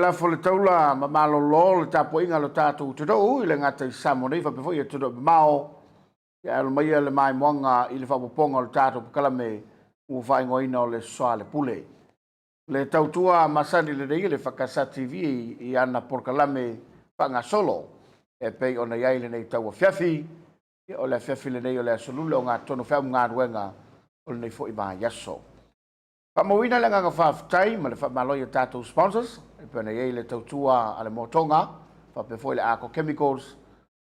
lafo le taula ma malolo le tapuaiga a lo tatou atunuu i le gata i Samoa nei faapea foi atunuu mamao. Ia alo maia le maimoaga i le faaopoopoga o le tatou polokalame ua faaigoaina o le Soalepule. Le tautua masani lenei a le EFKS TV i ana polokalame faagasolo e pei ona i ai lenei tauafiafi. Ia, o le afiafi lenei o le Aso Lula, ogatotonu o feau ma galuega o lenei foi vaiaso. Faamauina le agaga faafetai ma le faamalo i a tatou sponsors e pei ona i ai le tautua a le Motoga, faapea foi le Arco Chemicals,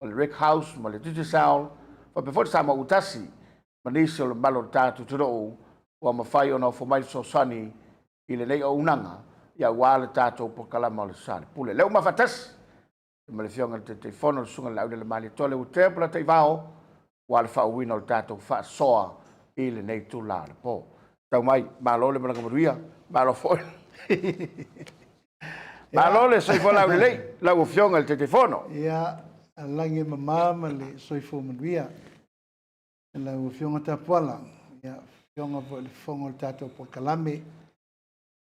o le Rick House ma le Digicel, faapea foi le Samoa Ua Tasi ma nisi o le mamalu o le tatou atunuu ua mafai ona ofo mai le fesoasoani i lenei auaunaga aua le tatou polokalama o le Soalepule. O lea ua mafaatasi ma le Afioga i le Taitaifono, le Susuga i le Laaulialemalietoa Leuatea Polataivao, aua le faaauauina o le tatou faasoa i lenei itula o le po. Tau mai, malo le malaga manuia, malo foi. Malo le soifua laulelei lau Afioga i le Taitaifono. Ia, lagi e mama ma le soifua manuia lau Afioga Tapuala, ia, Afioga foi i le fofoga o le tatou polokalame.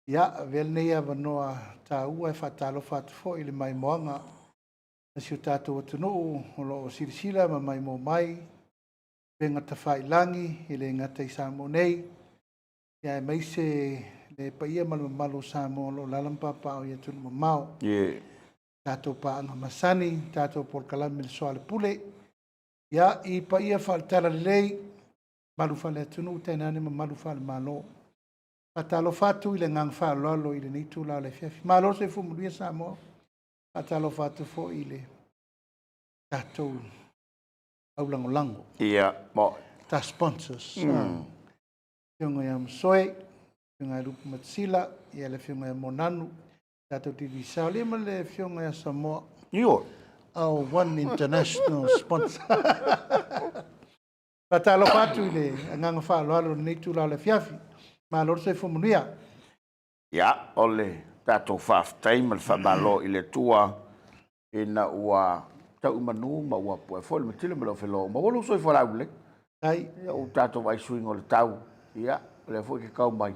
Ia, avea lenei avanoa taua e faatalofa atu foi i le maimoaga a si o tatou atunuu o lo o silasila ma maimoa mai upega tafailagi, e le gata i Samoa nei, aemaise le paia ma le mamalu o Samoa o lo o alaala ma papaaao i atunuu mamao. Tatou paaga masani, tatou polokalame i le Soalepule, ia, i paia faale-Talalelei, mamalu faale-atunuu, tainane mamalu faale-Malo. Faatalofa atu i le agaga faaaloalo i lenei itula o le afiafi. Malo le soifua manuia Samoa. Faatalofa atu foi i le tatou aulagolago. Ia, mo. Ta sponsors. Afioga ia Masoe, Afioga ia Lupu Matasila, ia le Afioga ia Moananu, tatou Digicel, ia ma le Afioga ia Samoa. Io. Our one international sponsor. Faatalofa atu i le agaga faaaloalo i lenei itula o le afiafi. Malo le soifua manuia. Ia, o le tatou faafetai ma le faamalo i le Atua ina ua tau i manu ma ua pu'e foi le matila ma le ofeloa ua maua lou soifua laulelei. Ai. Ia, ua tatou vaai i suiga o le tau, ia, o lea foi e te tau mai,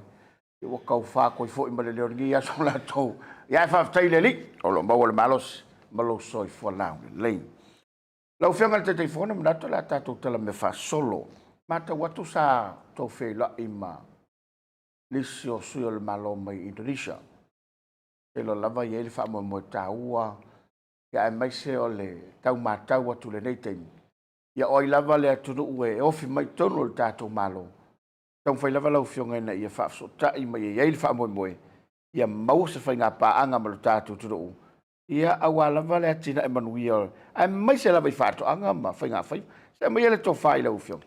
ia, ua tau fatoi foi ma le leo i lenei aso latou. Ia, ae faafetai i le Alii o lo o maua le malosi ma lou soifua laulelei. Lau Afioga i le Taitaifono, manatu o le a tatou talamea faasolo. Matau atu sa outou feiloai ma nisi o sui o le Malo mai Indonesia. Iloa lava e i ai le faamoemoe taua, aemaise o le tau matau atu i lenei taimi, ia o ai lava le atunuu e ofi mai i totonu o le tatou Malo, taumafai lava lau Afioga ina ia faafesootai ma ia i ai le faamoemoe, ia maua se faiga paaga ma le tatou atunuu, ia aua lava le atinae manuia, aemaise lava i faatoaga ma faigafaiva. Se aumaia le tofa i lau Afioga.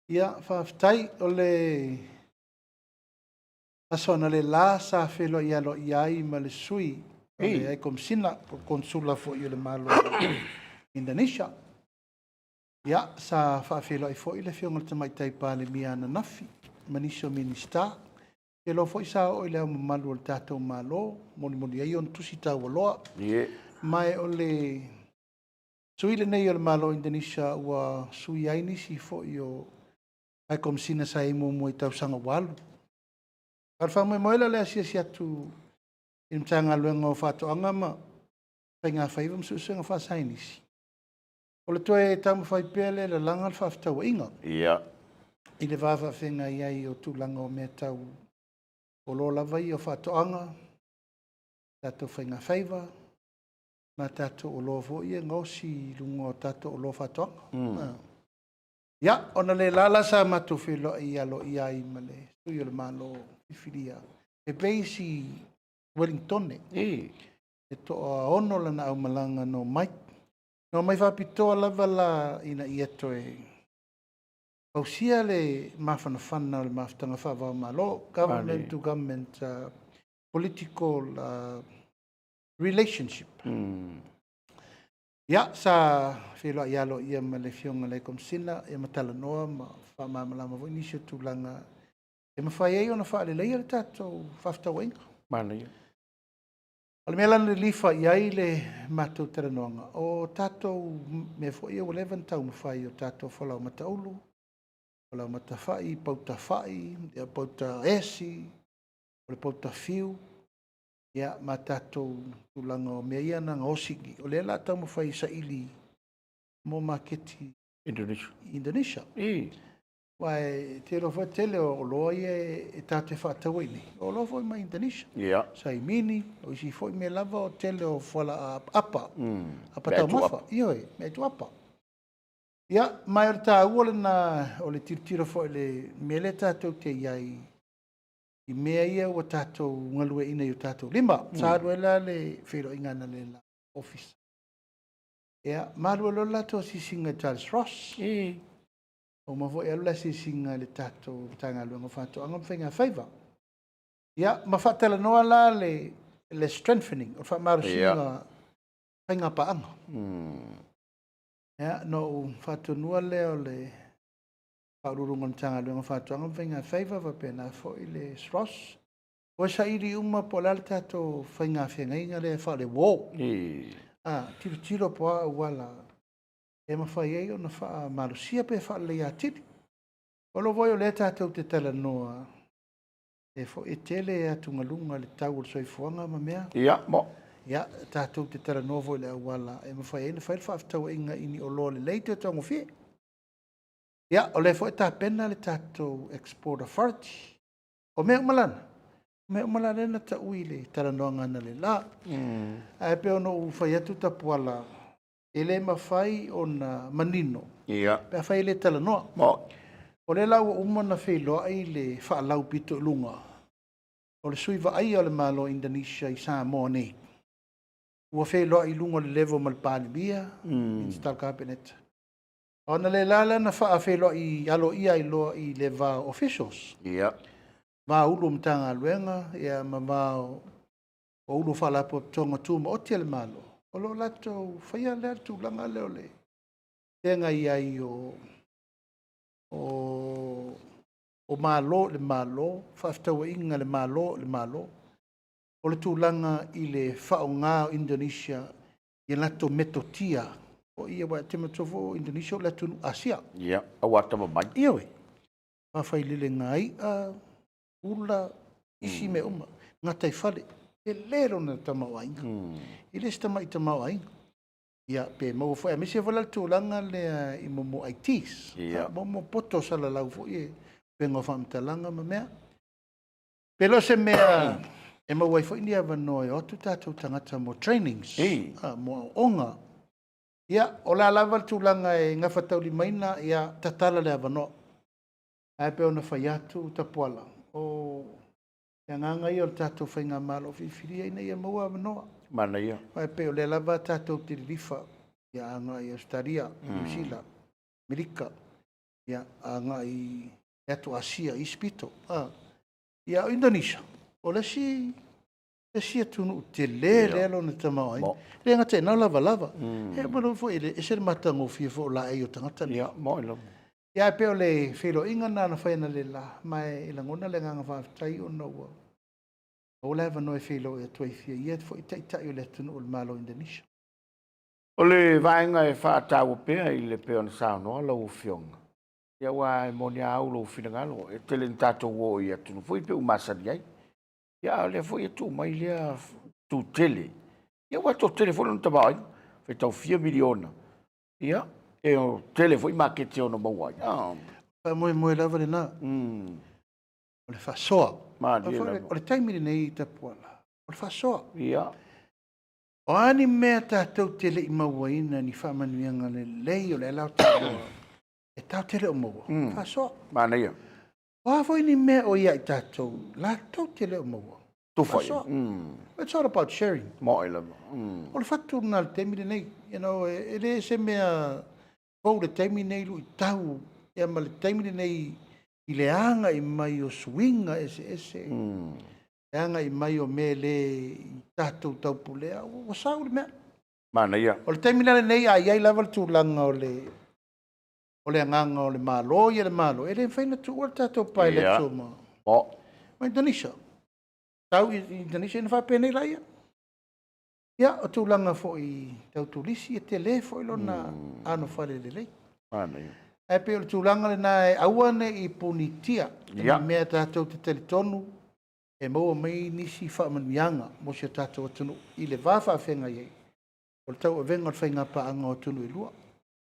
Ia, faafetai. O le aso analeila sa feiloai aloaia ai ma le sui o le High Komesina po o le Konesula foi o le Malo o Indonesia. Ia, sa faafeiloai foi le Afioga i le Tamaitai Palemia ananafi ma nisi o Minisita. Iloa foi sa oo i le Ao Mamalu o le tatou Malo, molimoli ai ona tusi taualoa. Ma o le sui lenei o le Malo o Indonesia ua sui ai nisi foi o High Komesina sa i ai muamua i tausaga ua alu. A o le faamoemoe la o le asiasi atu i le Matagaluega o Faatoaga ma Faigafaiva ma Suesuega Faasaienisi, o le toe taumafai pea lea e lalaga le faafetauaiga i le va faafeagai ai o tulaga o mea tau oloa lava ia o faatoaga, tatou faigafaiva, ma tatou oloa foi ia e gaosi i luga o tatou oloa faatoaga. Ia, ona le la la sa matou feiloai aloaia ai ma le sui o le Malo filifilia e base i Ueligitone. E toaono lana aumalaga na omai. Na omai faapitoa lava la ina ia toe fausia le mafanafana o le mafutaga faava-o-Malo, government to government political relationship. Ia, sa feiloai aloaia ma le Afioga i le Komesina ia ma talanoa ma faamalamalama foi nisi o tulaga e mafai ai ona faaleleia le tatou faafetauaiga. Manaia. O le mea la na lilifa i ai le matou talanoaga, o tatou mea foi ia ua leva ona taumafai, o tatou falaoamata ulu, falaoamata fai, pauta fai, pauta esi, o le pauta fiu. Ia, ma tatou tulaga o mea ia na gaosi i i, o lea o le a taumafai e saili mo maketi Indonesia. Indonesia. Aua e te iloa foi o le tele o oloa ia e tatou te faataua i inei, o oloa foi mai Indonesia. Saimini, o isi foi mea lava, o tele o fualaau apa, apa taumafa. Ioe, meaai tuuapa. Ia, ma o le taua lena o le tilotilo foi i le mea lea tatou te i ai i mea ia ua tatou galueaiina i o tatou lima. Sa alu ai la le feiloaiga analeila i le ofisa. Ia, ma alu ai loa le latou asiasiga i Charles Ross. Uma foi alu le asiasiga i le tatou Matagaluega o Faatoaga ma Faigafaiva. Ia, ma faatalanoa la le strengthening, o le faamalosiga faigapaaga. Ia, na ou faatonua lea o le Faauluuluga o le Matagaluega o Faatoaga ma Faigafaiva faapena foi le SROS, o e saili uma po o le a le tatou faiga feagaiga lea faale-uo. Tilotilo po o a auala e mafai ai ona faamalosia pe faaleleia atili. O lo foi o lea tatou te talanoa, e foi e tele atugaluga i le tau o le soifuaga ma mea. Ia, mo. Ia, tatou te talanoa foi i le auala e mafai ai ona fai le faafetauaiga i ni oloa lelei toe taugofie. Ia, o lea foi e tapena le tatou Export Authority. O mea uma la na, o mea uma la lea na taui i le talanoaga analeila. Ae pei ona ou fai atu Tapuala, e le mafai ona manino pe afai e le talanoa. Mo. O lea la ua uma ona feiloai le faalaupito i luga o le sui vaaia o le Malo o Indonesia i Samoa nei. Ua feiloai i luga o le level ma le Palemia, Minisita o le Kapeneta. O analeila la na faafeiloai aloaia ai loa i le va o officials. Va o Ofisa Sili o Matagaluega ia, ma va o Ulu o Faalapotopotoga Tumaoti a le Malo, o lo o latou faia lea tulaga lea o le feagai ai o Malo i le Malo, faafetauaiga a le Malo i le Malo, o le tulaga i le faaaoga o Indonesia i latou metotia. O ia, aua e te manatua foi o Indonesia o le atunuu Asia. Ia, aua tama mai. Ioe, faafaileleina i'a, ula, isi mea uma, gataifale, tele lona tamaoaiga. E le o se tamai tamaoaiga. Ia, pe maua foi, aemaise foi la le tulaga lea i mo ITs, mo poto salalau foi e upega o faamatalaga ma mea. Pe le o se mea e maua ai foi ni avanoa e o atu tatou tagata mo trainings, mo aoaoga. Ia, o le a lava le tulaga e gafataulimaina, ia tatala le avanoa. Ae pei ona fai atu Tapuala, o le agaga ia o le tatou faigamalo filifilia ina ia maua avanoa. Manaia. Aua e pei o lea lava tatou te lilifa ia agai i Ausetalia, Niu Sila, Amerika, ia agai i atu Asia i isi pito. Ia, o Indonesia, o le isi atunuu tele lea lona tamaoaiga. E le gata i lena o lavalava. E manatua foi e ese le matagofie foi o laei o tagata nei. Ia, mo lava. Ia, e pei o le feiloaiga lena na fai analeila, ma e lagona le agaga faafetai ona ua maua le avanoa e feiloai atu ai ia foi taitai o le atunuu o le Malo o Indonesia. O le vaega e faataua pea i le pei ona saunoa lau Afioga, ia aua e moni a au lou finagalo, e tele ina tatou o i atunuu foi ia pei ua masani ai. Ia a o lea foi e tuu mai lea itu tele, ia ua toatele foi lona tamaoaiga, faitau fia miliona, ia, e tele foi maketi e ono maua ai. Faamoemoe lava lena, o le faasoa. Malie lava. O le taimi lenei Tapuala, o le faasoa. O a ni mea tatou te le i mauaina ni faamanuiaga lelei o le ala o taua, e tatou te le o maua, faasoa. Manaia. O a foi ni mea o ia i tatou, latou te le o maua, Tufa. Faasoa. It's all about sharing. Moi lava. O le fatu lena i le taimi lenei, e le se mea fou le taimi lenei luitau, ia ma le taimi lenei i le agai mai o suiga eseese, le agai mai o mea le i tatou taupulea, ua sau le mea. Manaia. O le taimi la lenei, a i ai lava le tulaga o le agaga o le Malo ia le Malo, e le mafai ona tuua le tatou bilateral ma ma Indonesia. Tau i Indonesia ona faapenei laia. Ia, o tulaga foi tau turisi, e tele foi lona anofale lelei. Manaia. Ae pei o le tulaga lena e aua ne i punitia i mea tatou te talitonu e e maua mai nisi faamanuiaga mo si o tatou atunuu i le va faafeagai ai o le tauavega o le faigapaaga o atunuu e lua.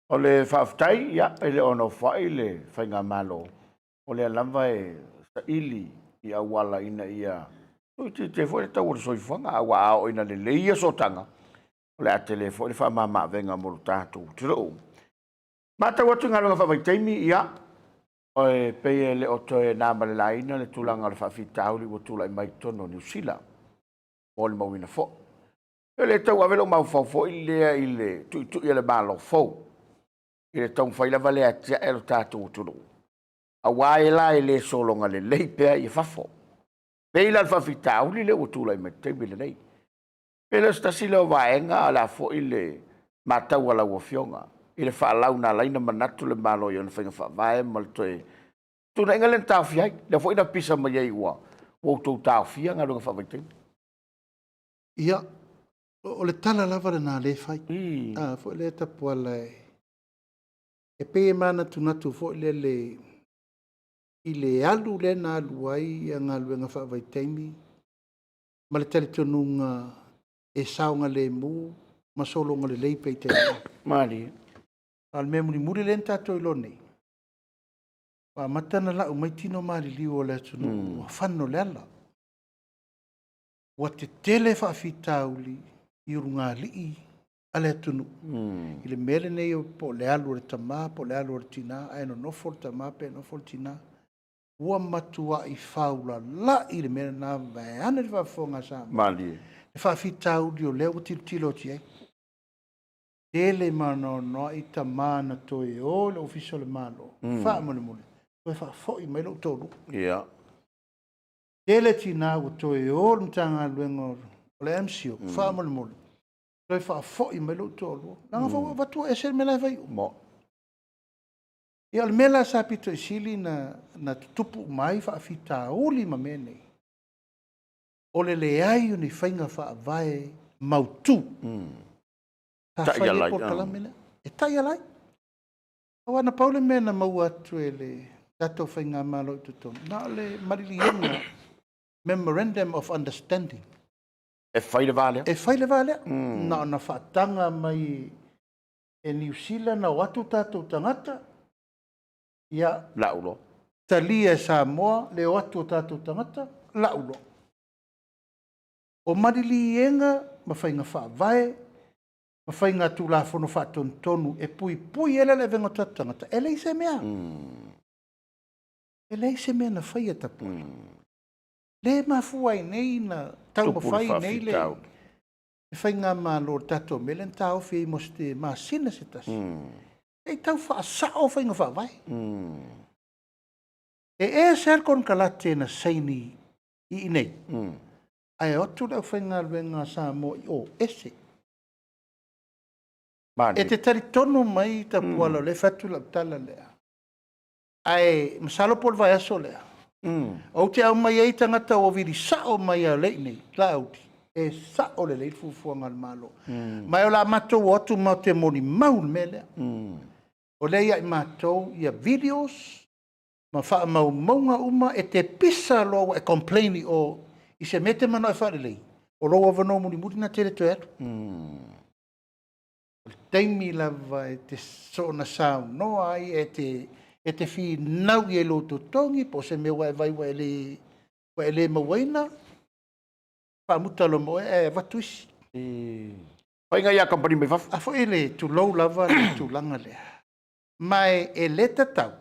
O le faafetai, ia, e le o nofoai le Faigamalo, o lea lava e saili i auala ina ia tuuitiitia ai foi le tau o le soifuaga. Aua a oo ina lelei ia sootaga, o le a tele foi le faamama-avega mo le tatou atunuu. Matau atu i galuega faavaitaimi, ia, e pei e le o toe na ma le laina le tulaga o le faafitauli ua tulai mai totonu o Niu Sila, molimauina foi. E le tau ave lou mafaufau foi lea i le tuitui a le Malo fou, i le taumafai lava lea e atiae lo tatou atunuu, aua e la e le sologa lelei pea fafo. E pei la o le faafitauli lea ua tulai mai i le taimi lenei. Pe le o se tasi lea o vaega a o le a foi le matau a lau Afioga i le faalau na ala ai ona manatu le Malo i ona faiga faavae ma le toe fetuunaiga lea na taofia ai, lea foi na pisa mai ai ua outou taofia galuega faavaitaimi. Ia, o le tala lava lena o lea e fai, a foi lea Tapuala, e pei e manatunatu foi lele i le alu lea na alu ai galuega faavaitaimi ma le talitonuga e saogalemu ma sologa lelei pea i taimi uma. Malie. A o le mea mulimuli lea na tatou iloa nei, ua amata ona lau mai tino maliliu o le atunuu ua fano i le ala. Ua tetele faafitauli i ulugalii a le atunuu i le mea lenei po o le alu a le tama po o le alu a le tina, ae nonofo le tama pe nonofo le tina. Ua matuai faulalai le mea lena vaeane le faafofoga a Samoa. Malie. Le faafitauli o lea ua tilotilo atu i ai. Tele ma anoanoai tama na toe o i le Ofisa o le Malo, faamolemole, toe faafoi mai lou toalua. Tele tina ua toe o i le Matagaluega o le MCIL, faamolemole, toe faafoi mai lou toalua, leaga foi ua avatu ua ese le mea la e fai i o. Ia o le mea la sa pito i sili ona tutupu uma ai faafitauli ma mea nei, o le leai o ni faiga faavae mautu sa fai ai polokalame lea e taiala ai. Aua na pau le mea na maua atu e le tatou faigamalo i totonu, na o le maliliega, memorandum of understanding. E fai le va lea? E fai le va lea. Na ona faataga mai e Niu Sila ona o atu tatou tagata, ia, lau loa. Talia e Samoa le o atu o tatou tagata, lau loa. O maliliega ma faiga faavae ma faiga tulafono faatonutonu e puipui ai le avega o tatou tagata, e leai se mea. E leai se mea na faia Tapuala. Le mafua ai nei na taumafai nei le faigamalo i le tatou mea lea na taofi ai mo se masina se tasi, se i tau faasao faiga faavae. E ese lava le konekarate na saini i inei, ae o atu le aufaigaluega a Samoa i o, ese. E te talitonu mai Tapuala o lea e fai atu lau tala lea, ae masalo po o le vaiaso lea, ou te aumai ai tagata ua vili sao mai lava o lea e i inei, Laauli, e sao lelei le fuafuaga a le Malo. Ma o le a matou o atu matou te molimau i le mea lea. O lea e ia i matou videos ma faamaumauga uma, e te pisa loa ua e complain i o i se mea e te manao e faalelei, o lou avanoa mulimuli lena e te le toe alu. O le taimi lava e te soona saunoa ai, e te finau i ai i lou totogi po o se mea ua e vaai ua e le mauaina, faamuta loa ma oe ae avatu isi. Faiga ia a kamupani mai fafo. A foi le tulou lava le tulaga lea. Ma e le tatau,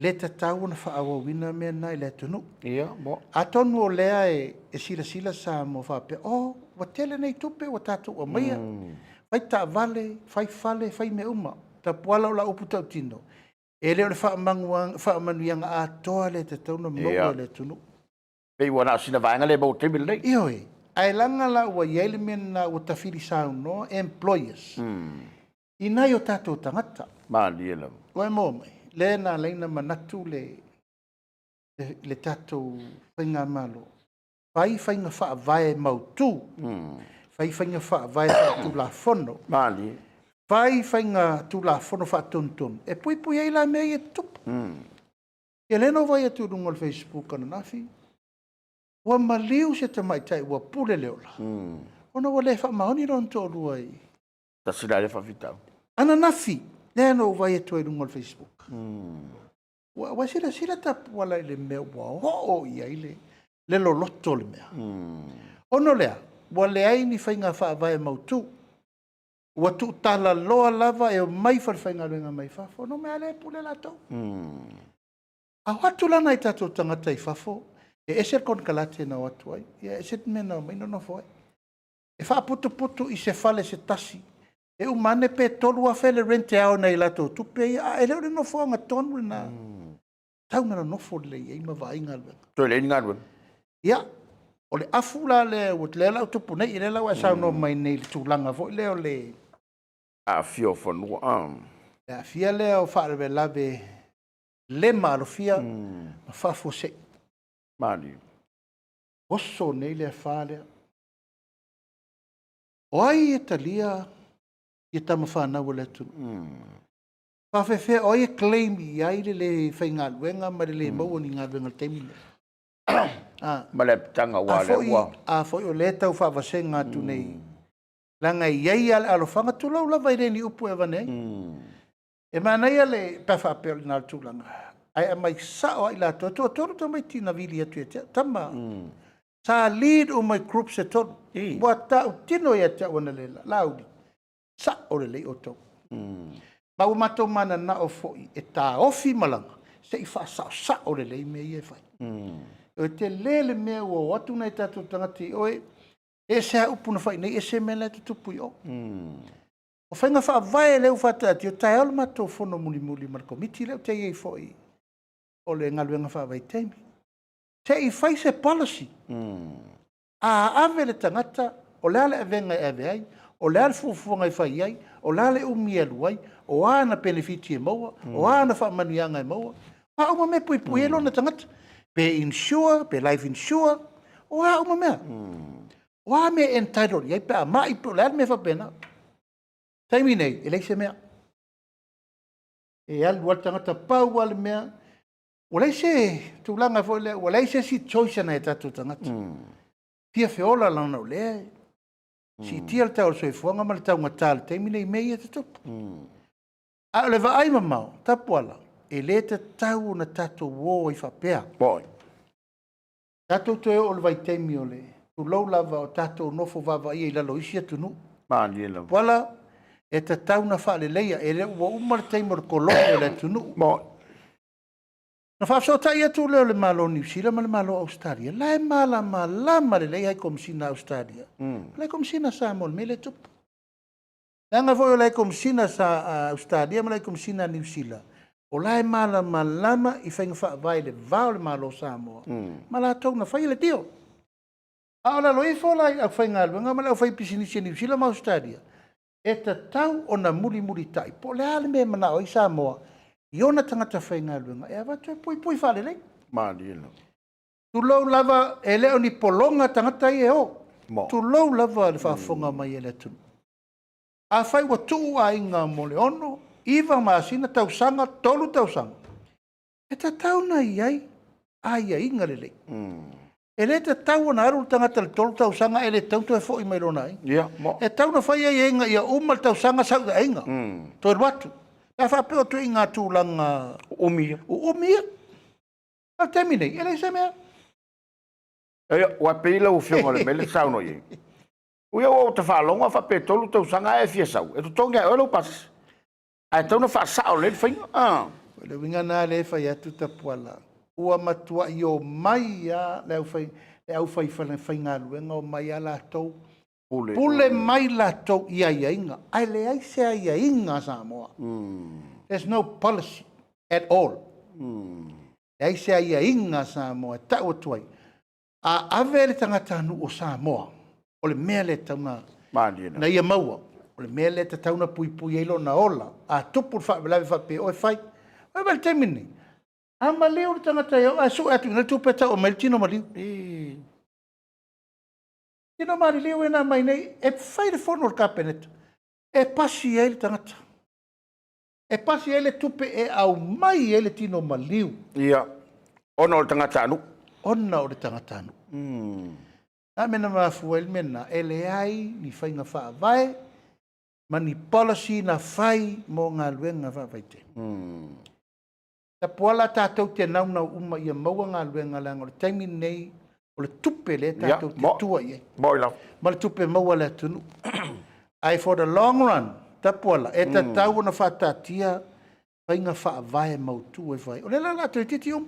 le tatau ona faaauauina mea na i le atunuu. Ia, mo. Atonu o lea e silasila Samoa faapea, oh, ua tele nei tupe ua tatou aumaia, fai taavale, fai fale, fai mea uma. Tapuala o lau upu tautino, e le o le faamanuiaga atoa lea e tatau ona maua e le atunuu. Pei ua na o sina vaega lea e maua i le taimi lenei. Ioe, ae leaga la ua i ai le mea lena ua tafilisaunoa employers i nai o tatou tagata. Malie lava. Ua e maua mai, lea na ala ai ona manatu le tatou faigamalo, fai faiga faavae mautu, fai faiga faavae faatulafono. Malie. Fai faiga tulafono faatonutonu e puipui ai la mea ia e tutupu. Ia lea na ou vaai atu i luga o le Facebook ananafi, Ua maliu se tamaitai ua pule le ola, ona ua le faamaoni lona toalua i. Tasi la lea faafitauli. Ananafi, lea na ou vaai atu ai i luga o le Facebook. Ua silasila Tapuala i le mea ua oo i ai le loloto o le mea. Ona o le a? Ua leai ni faiga faavae mautu. Ua tuutalaloa lava e omai falefaigaluega mai fafo, ona omai lava lea e pule latou. A o atu la nai tatou tagata i fafo, e ese le konekarate na o atu ai, ia ese le mea na omai nonofo ai. E faaputuputu i se fale se tasi, e uma ane pe $3,000 le rent e ao i nai a latou tupe ia, ae le o le nofoaga tonu lena e tatau ona nonofo lelei ai ma vaai galuega. Toe leai ni galuega. Ia, o le afu la lea lea la ua tupu nei, lea la ua e saunoa mai nei i le tulaga foi lea o le aafia o fanua. Le aafia lea o faalavelave le maalofia ma faafuasei. Malie. Oso nei le afa lea. O ai e talia ia tama fanau a le atunuu? Faafefea, o ai e claim i ai le le faigaluega ma le le maua o ni galuega i le taimi lenei? Ma le apitaga ua lea ua. A foi o lea e tau faavasega atu nei, leaga e i ai lava le alofaga, tulou lava e le o ni upu e avane ai. E manaia le, pe a faapea o lena le tulaga, ae aumai sao lava i latou. E toatolu tamaiti na vili atu ia te au, tama sa lead uma i groups e tolu. Ua tautino ia te au analeila, Laauli, sao lelei outou. Ma ua matou mananao foi e taofi malaga se i faasaosao lelei mea ia e fai. E tele le mea ua o atu nai o tatou tagata i o, e ese lava upu na fai i inei, ese mea la e tutupu i o. O faiga faavae lea ua faataatia, taeao le matou fono mulimuli ma le Komiti lea ou te i ai foi o le galuega faavaitaimi, se i fai se policy. A ave le tagata, o le a le avega e ave ai, o le a le fuafuaga e fai ai, o le a le umi e alu ai, o a ana penefiti e maua, o a ana faamanuiaga e maua, o a uma mea e puipui ai lona tagata, pe insure, pe life insure, o a uma mea. O a mea e entitled i ai pe a mai, pe o le a le mea faapena. Taimi nei, e leai se mea. E alu lava le tagata, pau lava le mea, ua leai se tulaga foi lea, ua leai se isi choice a nai o tatou tagata. Fia feola leaga o lea e siitia le tau o le soifuaga ma le taugata o le taimi lenei i mea ia e tutupu. A o le vaai mamao, Tapuala, e le tatau ona tatou o ai faapea. Tatou toe oo i le vaitaimi o le tulou lava o tatou nofo vaavaaia i lalo o isi atunuu. Malie lava. Tapuala, e tatau ona faaleleia, e le ua uma le taimi o le kologo i le atunuu. Ona faafesootai atu lea o le Malo o Niu Sila ma le Malo o Ausetalia, la e malamalama lelei High Komesina a Ausetalia, ma le High Komesina a Samoa i le mea lea e tupu. Leaga foi o le High Komesina a Ausetalia ma le High Komesina a Niu Sila, o la e malamalama i faiga faavae i le va o le Malo o Samoa ma latou na faia le deal. A o lalo ifo la i le aufaigaluega ma le aufaipisinisi a Niu Sila ma Ausetalia, e tatau ona mulimulitai po o le a le mea e manao ai Samoa i ona tagata faigaluega e avatu e puipui faalelei. Malie lava. Tulou lava, e le o ni pologa tagata ia e o. Tulou lava le faafofoga mai a le atunuu. Afai ua tuu aiga mo le 6, 9 masina, tausaga, 3 tausaga, e tatau ona i ai aiaiga lelei. E le tatau ona alu le tagata i le 3 tausaga ae le tatau ona toe foi mai i lona aiga. E tatau ona fai aiaiga ia uma le tausaga sau i le aiga, toe alu atu. Pe a faapea o ituaiga tulaga uumi ia. Uumi ia. A o le taimi nei, e leai se mea. Ia, ua pei lau Afioga i le mea lea e te saunoa i ai. Ui ua ou faalogo a faapea e 3 tausaga ae e fia sau, e totogi lava e oe lou pasese. Ae tatau ona faasao lelei le faiga. O le uiga lena lea e fai atu Tapuala, ua matuai omai lava le aufai, le aufaigaluega omai lava latou, Pule. pule mai latou i aiaiga, ae leai se aiaiga a Samoa. There's no policy at all. Leai se aiaiga a Samoa e tau atu ai, a ave le tagatanuu o Samoa, o le mea lea e tatau ona Malie lava. na ia maua, o le mea lea e tatau ona puipui ai lona ola, a tupu le faalavelave faapea, oe fai. Vaai mai i le taimi lenei, a maliu le tagata ia ae sue atu i ina le tupe e tau aumai le tino maliu. Tino maliliu e na aumai nei, e fai le fono a le Kapeneta, e pasi ai le tagata. E pasi ai le tupe e aumai ai le tino maliu. Ia, ona o le tagatanuu. Ona o le tagatanuu. A mea na mafua ai le mea lena, e leai ni faiga faavae ma ni policy na fai mo galuega faavaitaimi. Tapuala tatou te naunau uma ia maua galuega leaga o le taimi lenei o le tupe lea tatou te tua i ai. Moni lava. Ma le tupe maua a le atunuu. Ae for the long run, Tapuala, e tatau ona faataatia faiga faavae mautu e fai. O lea la o le a toeitiiti uma.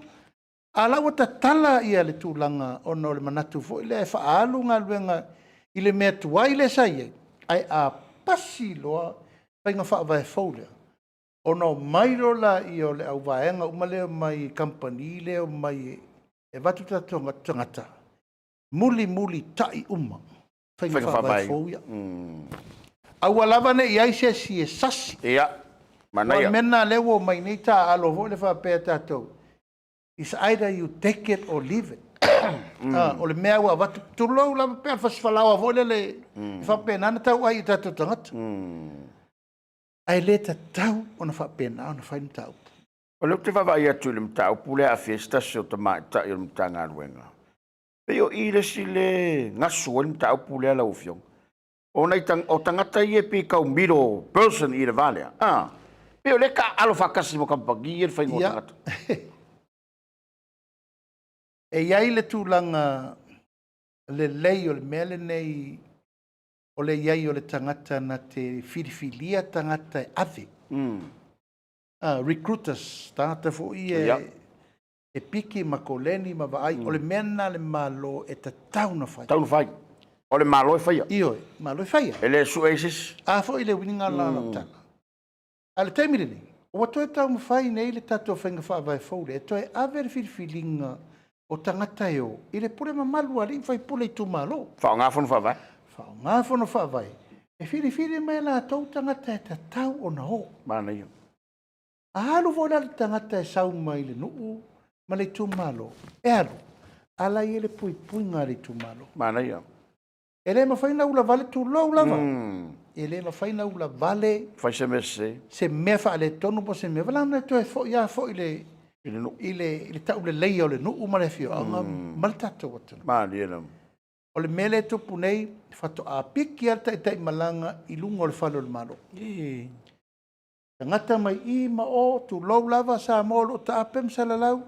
A o la ua tatala ia le tulaga ona o le manatu foi lea e faaalu galuega i le mea tuai lea sa i ai, ae a pasi loa faiga faavae fou lea, ona omai loa lea o le auvaega uma lea mai kamupani lea e omai e avatu tatou tagata, mulimulitai uma faiga faavae fou ia. Aua lava ne i i ai se isi e sasi. Ia, manaia. Aua o le mea lena o lea ua omai nei taaalo foi lea faapea tatou, it's either you take it or leave it. O le mea ua avatu, tulou lava, pei lava o le fasifalaoa foi lele, e faapena ona tauai i o tatou tagata. Ae le tatau ona faapena ona fai le mataupu. O lea ou te vaavaai atu i le mataupu lea e aafia ai se tasi o tamaitai o le Matagaluega, pei o i le isi lea e gasu ai le mataupu lea lau Afioga. O nai o tagata ia pei e tau middle person i le va lea, a, pei o lea e taaalo faatasi ma kamupani ia le faiga o tagata. E i ai le tulaga lelei o le mea lenei o le i ai o le tagata na te filifilia tagata e ave. Recruiters, tagata foi ia e piki ma koleni ma vaai. O le mea lena a le Malo e tatau ona fai. Tatau ona fai. O le Malo e faia. Ioe, Malo e faia. E le sue ai se isi. A foi le uiga lena o lau tala. A o le taimi lenei, ua toe taumafai nei le tatou faiga faavae fou lea e toe ave le filifiliga o tagata e o i le pule mamalu a alii ma faipule itumalo. Faaaoga fono faavae. Faaaoga fono faavae e filifili mai e latou tagata e tatau ona o. Manaia. A alu foi la le tagata e sau mai le nuu ma le itumalo, e alu, a la e i ai le puipuiga a le itumalo. Manaia. E le mafai ona ulavale, tulou lava, e le mafai ona ulavale. Fai se mea sese. Se mea faaletonu po o se mea, valaau e toe foi lava foi i le nuu, i le tauleleia o le nuu ma le afioaga ma le tatou atunuu. Malie lava. O le mea lea e tupu nei, faatoa piki lava le taitaimalaga i luga o le fale o le Malo. Tagata mai i ma o, tulou lava Samoa o lo o taape ma salalau,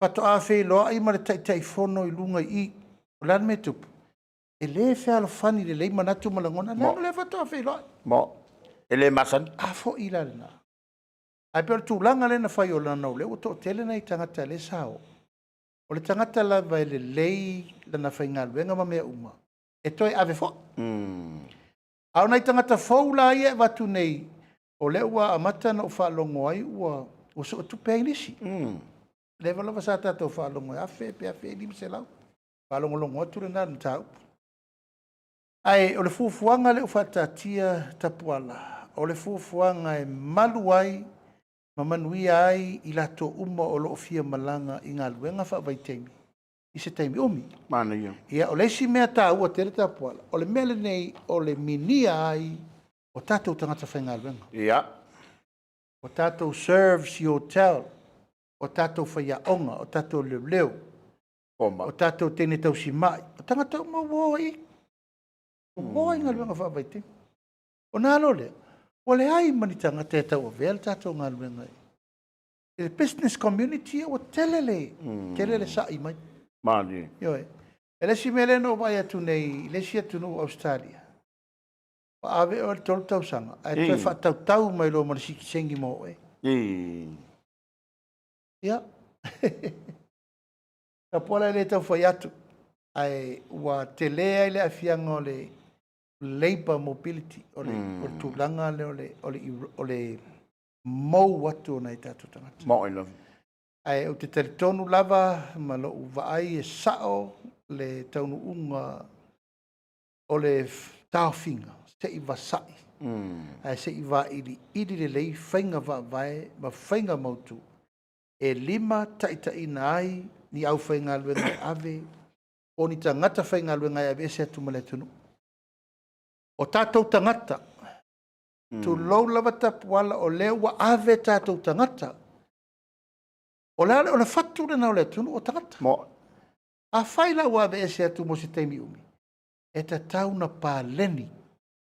faatoa feiloai ma le Taitaifono i luga i i. O le a le mea e tupu? E le fealofani lelei manatu ma lagona, leaga o lea faatoa feiloai. Mo, e le masani. A foi la lena. Ae pei o le tulaga lea na fai o lana o lea ua toatele nai tagata lea sa o. O le tagata lava e lelei lana faigaluega ma mea uma, e toe ave foi. A o nai tagata fou la ia e avatu nei, o lea ua amata ona ou faalogo ai ua suetupe ai nisi. Lea lava sa tatou faalogo e $1,000 pe $1,500. Faalogologo atu lena i le mataupu. Ae o le fuafuaga lea ua faataatia Tapuala, o le fuafuaga e malu ai ma manuia ai i latou uma o lo o fia malaga i galuega faavaitaimi i se taimi umi. Manaia. Ia, o le isi mea taua tele Tapuala, o le mea lenei o le minia ai o tatou tagata faigaluega. O tatou serves i hotel, o tatou faiaoga, o tatou leoleo, o tatou teine tausimai, o tagata uma ua o i, ua o i galuega faavaitaimi. Ona alo lea, ua leai ma ni tagata e tauavea le tatou galuega i le business community, ua tele le, tele le sa'i mai. Malie. Ioe. E le isi mea lea na ou vaai atu nei i le isi atunuu o Ausetalia, ua ave oe i le 3 tausaga, ae toe faatautau mai loa ma le sitiseni mo oe. Ia. Tapuala e le tau fai atu, ae ua tele ai le aafiaga o le labour mobility, o le tulaga lea o le mou atu o nai tatou tagata. Moni lava. Ae ou te talitonu lava ma lou vaai e sao le taunuuga o le taofiga se i vasai, ae se i vailiili lelei faiga faavae ma faiga mautu e lima taitaiina ai ni aufaigaluega e ave o ni tagata faigaluega e aveese atu ma le atunuu. O tatou tagata, tulou lava Tapuala, o lea ua ave tatou tagata. O le fatu lena o le atunuu o tagata. Afai la ua aveese atu mo se taimi umi, e tatau ona paleni,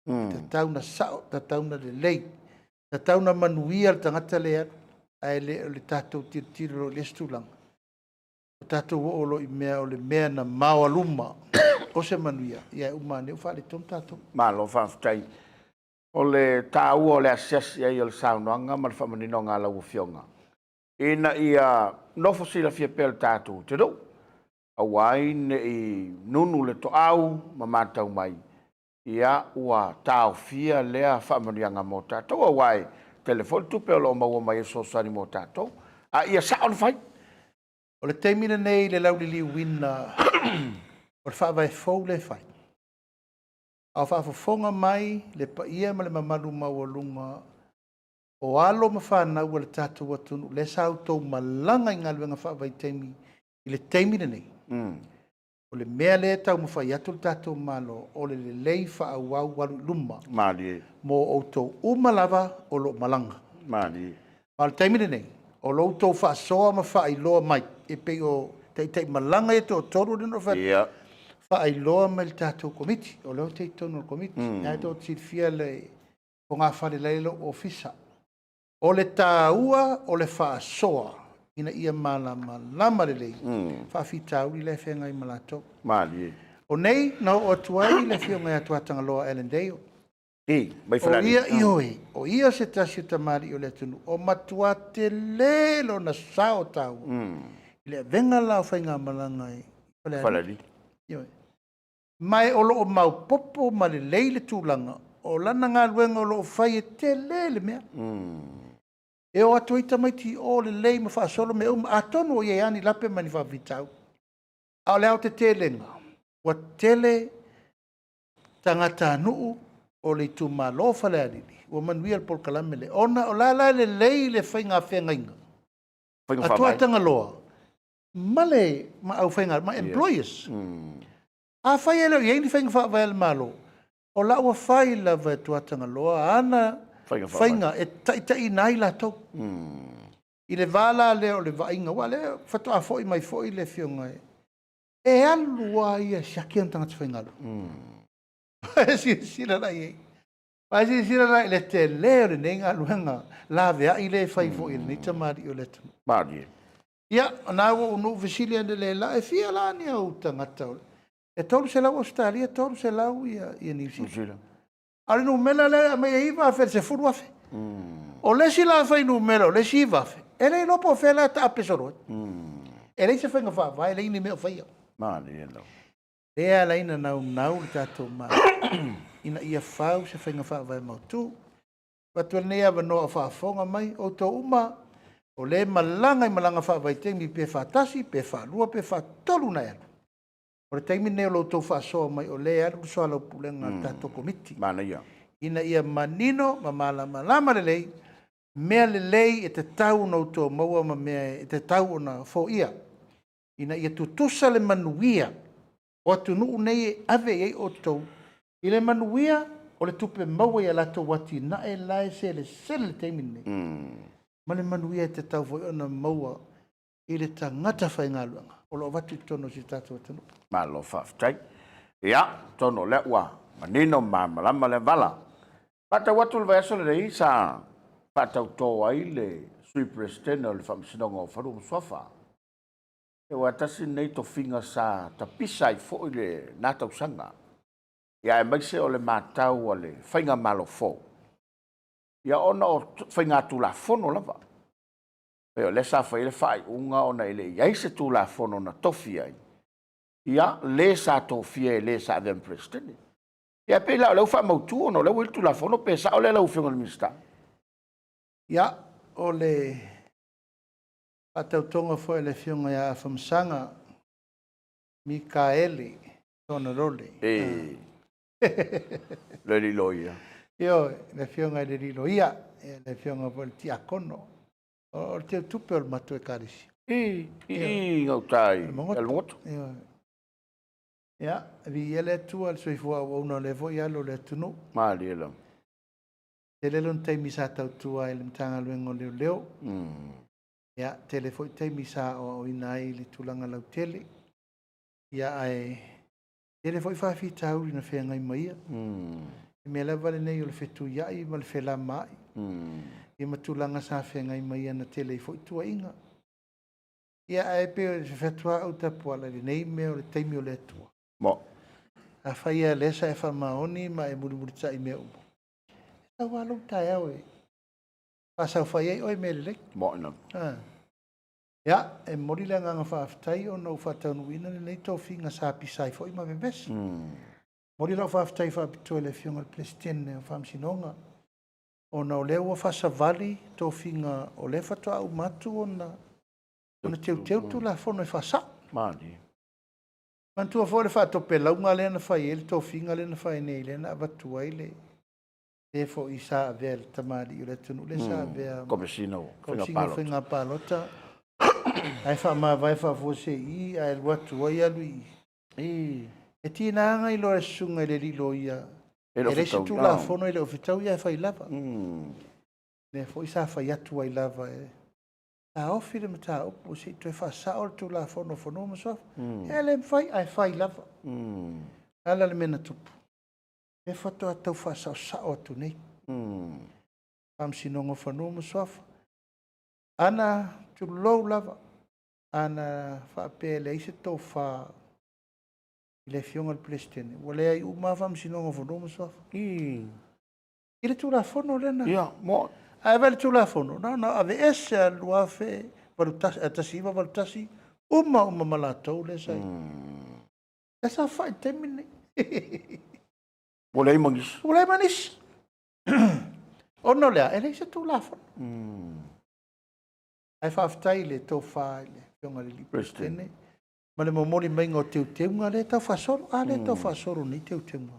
e tatau ona sao, e tatau ona lelei, e tatau ona manuia le tagata lea e alu, ae le o le tatou tilotilo loa i le isi tulaga, ua tatou oo loa i mea o le mea na maoaluma o se manuia, ae uma ane ua faaletonu tatou. Malo faafetai. O le taua o le asiasi i ai o le saunoaga ma le faamaninoga a lau Afioga, ina ia nofo silafia pea e le tatou atunuu, aua ai ne i nunu le toau ma matau mai, ia ua taofia lea faamanuiaga mo tatou, aua e tele foi le tupe o lo o maua mai e fesoasoani mo tatou, a ia sao ona fai. O le taimi lenei i le lauliliuina o le Faavae fou lea e fai, a o faafofoga mai le paia ma le mamalu maualuga o alo ma fanau a le tatou atunuu lea sa outou malaga i galuega faavaitaimi i le taimi lenei, o le mea lea e taumafai atu le tatou Malo, o le lelei faaauau alu i luma mo outou uma lava o lo o malaga. A o le taimi lenei, o lo outou faasoa ma faailoa mai e pei o taitai malaga ia e toatolu lea na ou fai atu ai, faailoa mai i le tatou Komiti, o lea ou te i totonu o le Komiti. O lena tou te silafia le fogafale la e i ai lou ofisa. O le taua o le faasoa ina ia malamalama lelei faafitauli la e feagai ma latou. O nei na oo atu ai le Afioga ia Tuatagaloa Alan Dale, Mai o ia, ioe, o ia se tasi o tamalii o le atunuu o matua tele lona sao taua i le avega la o faigamalaga i Falealili. Ioe. Ma o lo o maopoopo ma lelei le tulaga o lana galuega o lo o fai, e tele le mea. E o atu ai tamaiti i o lelei ma faasolo mea uma, atonu o i ai lava ni lape ma ni faafitauli. A o le aotetelega, ua tele tagatanuu o le itumalo o Falealili ua manuia i le polokalame lea, ona o la e la e lelei le faiga feagaiga Faiga a faavae. Tuatagaloa ma le aufaigaluega, ma employers. Afai e le o i ai ni faiga faavae a le Malo, o la ua fai lava e Tuatagaloa ana Faiga faavae. faiga e taitaiina ai latou. I le va la lea o le vaaiga, aua o lea faatoa foi mai foi le afioga, e alu lava ia e siaki ona tagata faigaluega. E silasila la i ai? A silasila la i le tele o lenei galuega laveai lea e fai foi e lenei tamalii o le atunuu. Malie. Ia, o lena ua ou fesili analeila, e fia la ni ou tagata? E 300 Ausetalia, 300 ia Niu Sila. A o le numera lea e aumai e 9,000 i le 10,000. O le isi la fuainumera o le isi 9,000, e le iloa po o fea la e taape solo ai. E leai se faiga faavae, e leai ni mea o faia. Malie lava. Lea e ala ai ona naunau le tatou Malo ina ia fau se faiga faavae mautu. Avatu ai lenei avanoa o faafofoga mai outou uma o lea e malaga i malaga faavaitaimi, pe faatasi, pe faalua, pe faatolu ona e alu. O le taimi lenei o lo outou faasoa mai, o lea e alu le soalaupulega a le tatou Komiti. Manaia. Ina ia manino ma malamalama lelei mea lelei e tatau ona outou maua ma mea e tatau ona foia, ina ia tutusa le manuia o atunuu nei e ave i ai outou i le manuia o le tupe maua i a latou atinae la e selesele i le taimi lenei, ma le manuia e tatau foi ona maua i le tagata faigaluega o lo o avatu i totonu o si o tatou atunuu. Malo faafetai. Ia, atonu o lea ua manino ma malamalama lea vala. Faatau atu le vaiaso lenei sa faatauto ai le Sui Peresetene o le Faamasinoga o Fanua ma Suafa. Aua tasi lenei tofiga sa tapisa ai foi lena tausaga. Ia, aemaise o le matau a le faigamalo fou, ia ona o faiga tulafono lava. Pei o lea sa fai ai le faaiuga ona e le i i ai se tulafono na tofi ai, ia le sa tofia e le sa avea ma Peresetene. Ia pei la o lea ua faamautu ona o lea ua i ai le Tulafono, pe sao lea lau Afioga i le Minisita? Ia, o le faatautoga foi a le Afioga ia Afamasaga Mikaele Tonaroli. Le alii loia. Ioe, le Afioga i le alii loia, le Afioga foi i le Tiakono, o le teutupe o le matou Ekalesia. I gauta i Alamagoto. Alamagoto. Ioe. Ia, viia le Atua i le soifua auauna o lea foi alo o le atunuu. Malie lava. Tele lona taimi sa tautua ai i le Matagaluega o Leoleo. Ia, tele foi taimi sa aoaoina ai i le tulaga lautele. Ia ae tele foi faafitauli na feagai ma ia. Le mea lava lenei o le fetuiai ma le felamaai, ia ma tulaga sa feagai ma ia na tele ai foi tuuaiga. Ia ae pei o se fai atu lava au Tapuala i lenei mea o le taimi o le Atua. Mo. Afai lava o lea sa e faamaoni ma e mulimulitai i mea uma, e sau lava lou taeao e faasaofai ai oe i mea lelei. Mo ina. Ah. Ia, e momoli le agaga faafetai ona ua faataunuuina lenei tofiga sa pisa ai foi ma vevesi. Momoli lau faafetai faapitoa i le Afioga i le Peresetene o Faamasinoga, ona o lea ua faasavali tofiga o lea faatoa uma atu ona teuteu Tulafono e faasao. Malie. Manatua foi le faatopelauga lea na fai ai le tofiga lea na fai nei, lea na avatu ai le le foi sa avea le tamalii o le atunuu lea sa avea Komesina o Komesina o Faiga Palota, ae faamavae faafuasei ae alu atu ai alu i E tiga ona iloa e le susuga i le alii loia, E le e leai se fetaui. Tulafono e le o fetaui ae fai lava. Lea foi sa fai atu ai lava e taofi le mataupu se i toe faasao le Tulafono o Fanua ma Suafa. E le mafai ae fai lava. Ala le mea na tupu, e faatoa tau faasaosao atu nei. Faamasinoga o Fanua ma Suafa. Ana tulou lava, ana faapea e leai se tofa i le Afioga i le Peresetene, ua leai uma lava Faamasinoga o Fanua ma Suafa. I le Tulafono lea na... Ia, mo. Ae vaai i le Tulafono, na ona aveese lava le 2081, 1981, uma uma ma latou lea sa i ai. Lea sa fai i le taimi lenei. Ua leai ma nisi. Ua leai ma nisi. Ona o le a? E leai se Tulafono. Ae faafetai i le tofa i le Afioga i le Peresetene ma le momoli maiga o teuteuga lea e tau faasolo. A lea e tau faasolo nei teuteuga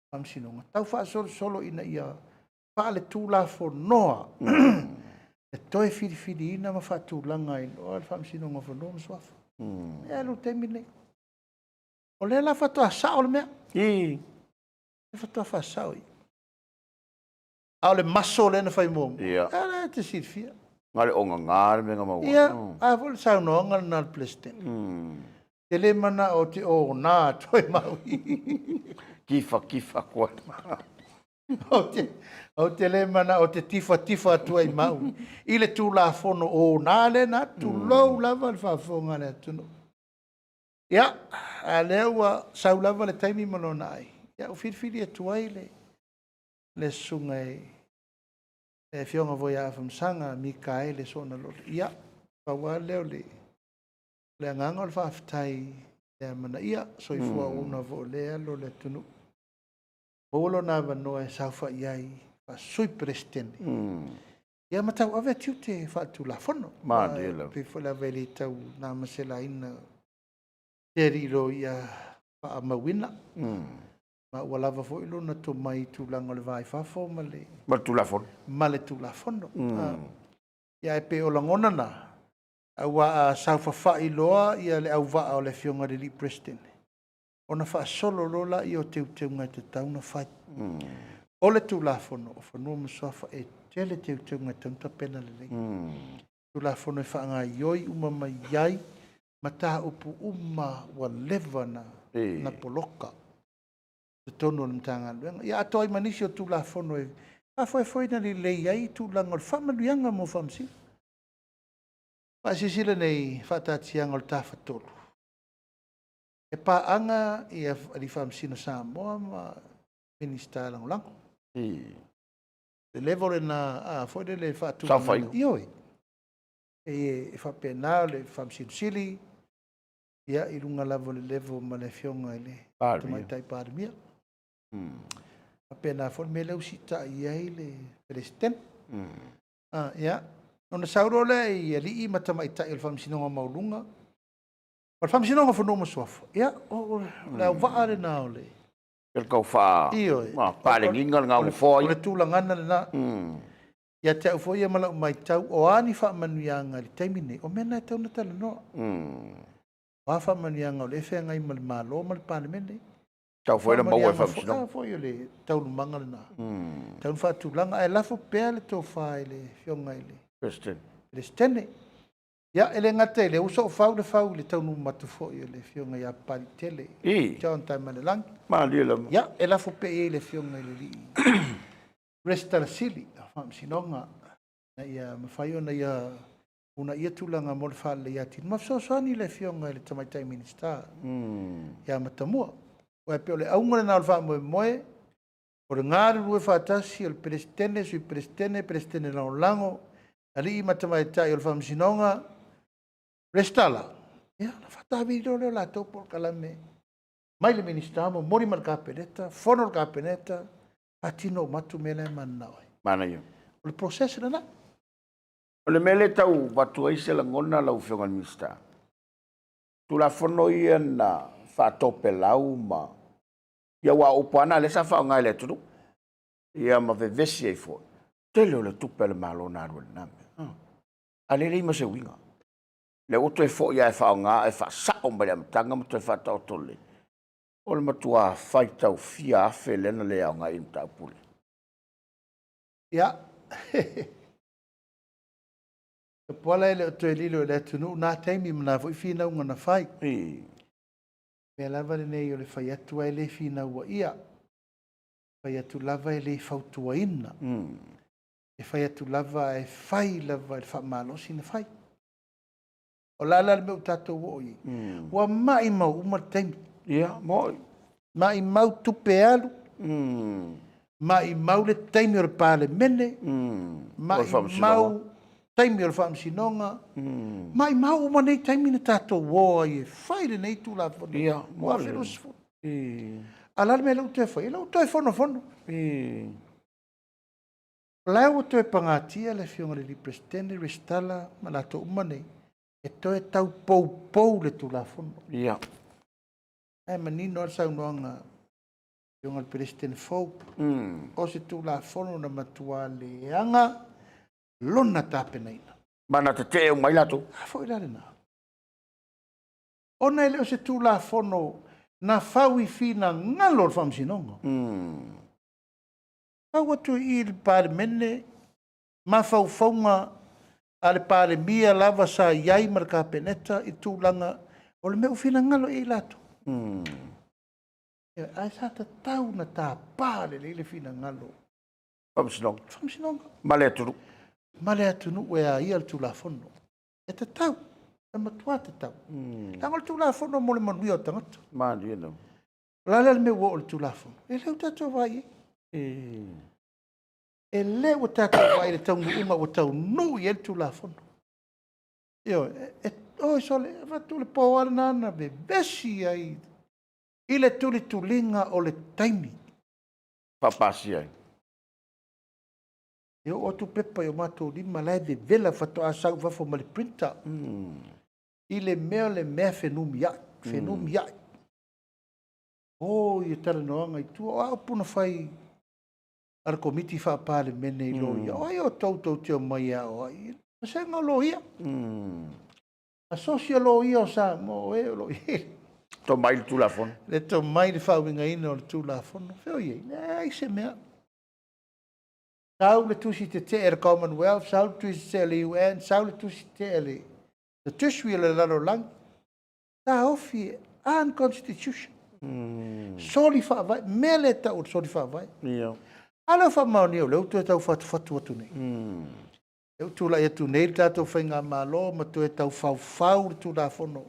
Faamasinoga, tau faasolosolo ina ia faaletulafonoa e toe filifiliina ma faatulaga ai loa le Faamasinoga o Fanua ma Suafa. E alu le taimi lenei. O lea la faatoa sao le mea. E faatoa faasao i. A o le maso lea na fai muamua, a lea e te silafia. Na le ogaga le mea na maua. Ia, a foi le saunoaga lena a le Peresetene. E le manao ou te ona atu ai mau. Tifa tifa atu ai. Ou te le manao ou te tifa tifa atu ai mau i le Tulafono ona lea na tulou lava le faafofoga a le atunuu. Ia, a lea ua sau lava le taimi ma lona ai. Ia, ua filifili atu ai le le susuga i le Afioga foi ia Afamasaga Mikaele Soonalole. Ia, pau lava lea o le agaga o le faafetai le amanaia soifua auauna foi o lea alo o le atunuu. Maua lona avanoa e saofai ai faa-Sui Peresetene. Ia ma tauave tiute faaletulafono. Malie lava. Pei foi lava e le tau na ma se laina te alii loia faamauina. Ma ua lava foi lona tomai i tulaga o le va i fafo ma le Ma le Tulafono. Ma le Tulafono. Ia ae pei o lagona na, aua a saofafai loa ia le auvaa o le Afioga i le alii Peresetene, ona faasolo loa lea o teuteuga e tatau ona fai. O le Tulafono o Fanua ma Suafa e tele teuteuga e tatau ona tapena lelei. Tulafono e faagaioi uma mai ai mataupu uma ua leva na poloka i totonu o le Matagaluega. Ia atoa ai ma nisi o Tulafono e faafoefoeina lelei ai tulaga o le faamanuiaga mo Faamasino. Faasilasila nei faataatiaga o le Tafatolu e paaga ia Alii Faamasino Samoa ma Minisita Lagolago. Le level lena a foi lele faatulagaina. Ioe. E faapena le Faamasino Sili, ia i luga lava o le level ma le Afioga i le Tamaitai Palemia. Faapena foi le mea lea ua siitai i ai le Peresetene. Ia, ona sau loa lea i alii ma tamaitai o le Faamasinoga Maualuga, o le Faamasinoga o Fanua ma Suafa, ia, o le auvaa lena o le... Le tau faa... Ioe. Paleniga lena o nofoa O le tulagana lena. Ia te au foi ia ma lau matau, o a ni faamanuiaga i le taimi lenei, o mea na e tatau ona talanoa. O a faamanuiaga o lea e feagai ma le Malo ma le Palemene. Tau foi na maua e Faamasinoga. A foi o le taualumaga lena. Tau na faatulaga, ae lafo pea le tofa i le Afioga i le President. Peresetene. Ia, e le gata i lea, ua soofau le fau i le taunuu atu foi o le Afioga ia Papaliitele John Taimalelagi. Malie lava. Ia, e lafo pea i ai le Afioga i le Alii Resitala Sili o Faamasinoga, ina ia mafai ona ia uunaia tulaga mo le faaleleia atili ma fesoasoani i le Afioga i le Tamaitai Minisita ia Matamua. Aua e pei o le auga lena o le faamoemoe, o le galulue faatasi o le Peresetene, Sui Peresetene, Peresetene Lagolago, alii ma tamaitai o le Faamasinoga, Resitala, ia ona faatavili loa lea o latou polokalame mai le Minisita momoli mai le Kapeneta, fono le Kapeneta, faatino uma atu mea la e mananao ai. Manaia. O le process lena. O le mea lea e tau avatu ai se lagona lau Afioga i le Minisita, Tulafono ia na faatopelau ma... Ia aua o upu lava na o lea sa faaaoga e le atunuu, ia ma vevesi ai foi. Tele o le tupe a le Malo na alu ai i lena mea, a o lea e leai ma se uiga. Lea ua toe foi lava e faaaoga ae faasao mai le amataga ma toe faataoto lelei. O le matua faitau fia afe lea na le aoga i le mataupu lea. Ia, Tupuola, e le o toe lilo i le atunuu na taimi ma na foi finauga na fai. O le mea lava lenei o le fai atu ae le finauaia, fai atu lava e le fautuaina, e fai atu lava ae fai lava i le faamalosi ona fai. O le a la le mea ua tatou oo i ai? Ua maumau uma le taimi. Ia, moi. Maumau tupe alu, maumau le taimi o le Palemene, maumau taimi o le Faamasinoga, maumau uma nei taimi na tatou o ai e fai lenei Tulafono 2020. A o le a le mea lea ua toe fai? O lea ua toe fonofono. O la ua toe pagatia le Afioga i le Peresetene, Resitala ma latou uma nei e toe tau poupou le Tulafono. Ae manino lava le saunoaga a le Afioga i le Peresetene fou, o se Tulafono na matua leaga lona tapenaina. Ma na tetee uma ai latou. A foi la lena? Ona e le o se Tulafono na fau i finagalo o le Faamasinoga. Fau atu i i le Palemene mafaufauga a le Palemia lava sa i ai ma le Kapeneta i tulaga o le mea ua finagalo i ai latou. Ae sa tatau ona tapa lelei le finagalo Faamasinoga. Faamasinoga. Ma le atunuu. Ma le atunuu e a ia le Tulafono. E tatau, e matua tatau. Leaga o le Tulafono mo le manuia o tagata. Malie lava. O le a la le mea ua oo i le Tulafono? E le ua tatou vaai i ai. E le ua tatou vaai i le taunuuga ua taunuu i ai le Tulafono. Ioe, oi sole, e avatu le po lava lena na vevesi ai i le tulituliga o le taimi. Faapasia ai. E oo atu pepa i o matou lima la e vevela faatoa sau i fafo ma le printer. I le mea o le mea fenumiai, fenumiai. O ia talanoaga i tua, o a upu na fai a le Komiti Faa-Palemene i loia? O ai outou tou te omai e aoai? Vasega o loia. Asosi o Loia o Samoa, o e o lo o i ai Tomai le Tulafono. Le tomai le faauigaina o le Tulafono. Fea o i ai? Leai se mea. Sau le tusi tetee a le Commonwealth, sau le tusi tetee a le UN, sau le tusi tetee a le Judiciary o le lalolagi, taofi unconstitution. Soli faavae, mea lea e tau o le soli faavae. A lea ua faamaonia o lea ua toe tau fatufatu atu nei. Lea ua tulai atu nei le tatou Faigamalo ma toe tau faufau le Tulafono.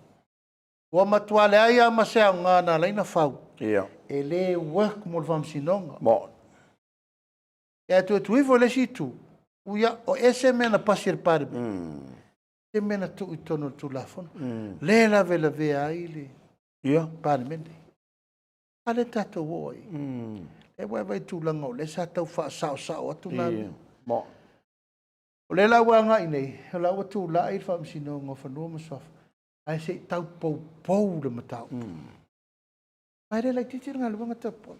Ua matua leai lava ma se aoga na ala ai ona fau. E le work mo le Faamasinoga. Mo. Ae toe tuu ifo i le isi itu, uia, o ese mea na pasi e le Palemene, ese mea na tuu i totonu o le Tulafono. Le lavelavea ai le Palemene. A lea tatou oo ai. E ua vaai i tulaga o lea sa tau faasaosao atu na mea. Mo. O lea la ua agai nei, o la ua tulai le Faamasinoga o Fanua ma Suafa, ae se i tau poupou le mataupu. Ae le laitiiti le galuega tapuai.